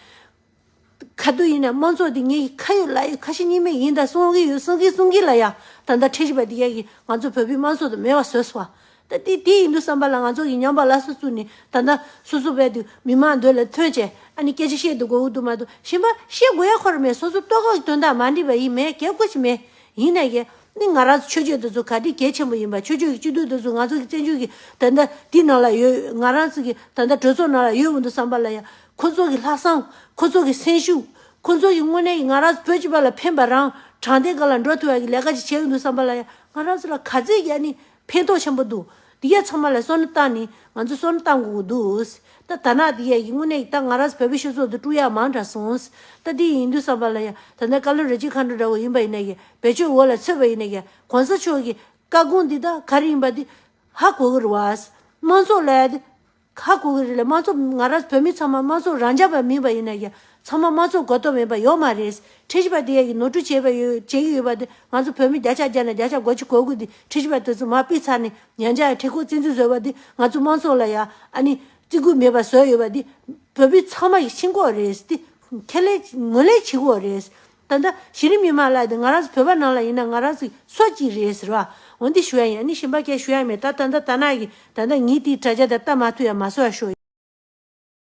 ག་དུས་ཡིན་ན་དམངས་གཙོ་འདི་ངའི་ཁ་ཡོད་ལག་ཡོད་ཁ་ཞེ་གཉིས་མེད་ཡིན་ད་གསུང་གི་ཡོད་གསུང་གི་གསུང་གི་ལ་ཡ། ད་ལྟ་ཁྲིད་བཞིན་པ་འདི་ཡ་གིས་ང་ཚོ་བོད་པའི་དམངས་གཙོ་དེ་མེད་པ་བཟོས་སོང་བ། ད་དེ་དེ་ཡིན་དུས་བསམ་པ་ལ་ང་ཚོ་གིས་ཉམས་པ་སླར་གསོ་བཙུགས་ནས་ད་ལྟ་སོ་སོ་བས་དུས་མི་མང་འདོད་ལ་ཐོན་བྱས་ཨ་ནི་སྐད་ཆ་བཤད་དུ་དགོས་ཀྱི་འདུག་མ་གཏོགས་གཞན་པ་བཤད་དགོས་ཡ་ཁོ་ར་མེད། སོ་སོ་ལྟོ་གོས་ཀྱི་དོན་དག་མ་འགྲིག་པ་ཡིན་མེད་གལ་དགོས་ཤིག་མེད། ཡིན་ན་ཡང་ནི་ང་རང་ཚོ་ཆོས་བརྒྱུད་དེ་ཚོ་ག་འདྲའི་གལ་ཆེན་པོ་ཡིན་པ། ཆོས་བརྒྱུད་ཀྱི་སྤྱི་འཐུས་དེ་ཚོ་ང་ཚོ་གི་བཙན་བྱོལ་གྱི་ད་ལྟ་འདི་ནང་ལ་ཡོད། ང་རང་ཚོ་གི་ད་ལྟ་གྲོས་ཚོགས་ནང་ལ་ཡོད་འོང་དུས་བསམ་པ་ལ་ཡང་ཁོ་ཚོ་གི་ལྷག་བསམ། ཁོ་ཚོ་གི་སེམས་ཤུགས། ཁོ་ཚོ་གི་དངོས་གནས་ཀྱི་ང་རང་ཚོ་བོད་སྤྱི་པ་ལ་ཕན་པ་རང་དྲང་བདེན་སྒང་ལ་འགྲོ་ཐུབ་ཡ་གི་ལས་ཀ་ཅིག་བྱས་འོང་དུས་བསམ་པ་ལ་ཡང་ང་རང་ཚོ་ལ་ག་ཚོད་ཀྱི་ཨ་ནི་ཕན་ཐོགས་ཆེན་པོ་འདུག་འདི་གས་ཚང་མ་ལ་བསམ་བློ་བཏང་ནས་ང་ཚོ་བསམ་བློ་བཏང་དགོས་ཀྱི་འདུག་ད་ད་ནག་འདི་གས་ཀྱི་དངོས་གནས་ཀྱི་ད་ང་རང་ཚོ་བོད་པའི་སྤྱི་ཚོགས་འདི་དཀྲུག་ཡག་མང་དྲགས་སོང་། ད་འདི་ཡིན་དུས་བསམ་པ་ལ་ཡང་ད་ལྟ་བཀའ་བློན་རིན་ཆེན་མཁའ་འགྲོ་འདྲ་བོ་ཡིན་པ་ཡིན་ན་ཡང་བེད་སྤྱོད་འོག་ལ་ཚུད་པ་ཡིན་ན་ཡང་གོང་ས་མཆོག་གི་བཀའ་དགོངས་འདི་ད་ག་རེ་ཡིན་པ་འདི་ཧ་གོ་གི་རེད་བ། དམངས་གཙོ་ལབ་ཡ་འདི་ ཁག་དགོས་ཀྱི་རེད་ལ། དམངས་གཙོ་ང་རང་བོད་མི་ཚང་མ་དམངས་གཙོ་རང་རྐྱ་པ་མིན་པ་ཡིན་ན་ཡང་ཚང་མ་དམངས་གཙོ་གོ་རྟོགས་མེད་པ་ཡོད་མ་རེད། ཁྲིམས་ཞིབ་པ་དེ་ཡ་གི་ནོར་འཁྲུལ་བྱས་པ་ཡོད་བྱེད་ཀྱི་ཡོད་པ་དེ་ང་ཚོ་བོད་མི་བརྒྱ་ཆ་བརྒྱ་ནས་བརྒྱ་ཆ་དགུ་བཅུ་གོ་དགུ་དེ་ཁྲིམས་ཞིབ་པ་དེ་ཚོ་མར་ཕུད་ཚར་ནས་ཉན་འཇགས་ཁྲིམས་ཁང་བཙན་འཛུལ་བཟོས་པ་དེ་ང་ཚོ་དམངས་གཙོ་ལ་ཡ་ཨ་ནི་བརྩི་བཀུར་མེད་པ་བཟོས་ཡོད་པ་དེ་བོད་མི་ཚང་མ་ཡི་ཤེས་ཀྱི་ཡོད་རེད། དེ་ཁས་ལེན་ངོས་ལེན་བྱེད་ཀྱི་ཡོད་རེད། ད་ལྟ་གཞི་རིམ་མི་མང་ལ་དེ་ང་རང་ཚོ་བོད་པ་ནང་ལ་ཡིན་ན་ང་རང་ཚོ་སོ་གཅིག་རེད་ཟེར་བ། འོ་འདི་ཞུ་ཡ་ཡིན། ཨ་ནི་གཞན་པ་གས་ཞུ་ཡ་མེད། ད་ད་ལྟ་ད་ནག་གི་ད་ལྟ་ངའི་དེའི་དྲ་རྒྱ་དེ་ལྟ་མ་ཐུབ་ཡ་མ་བཟོ་ཡ་ཤོག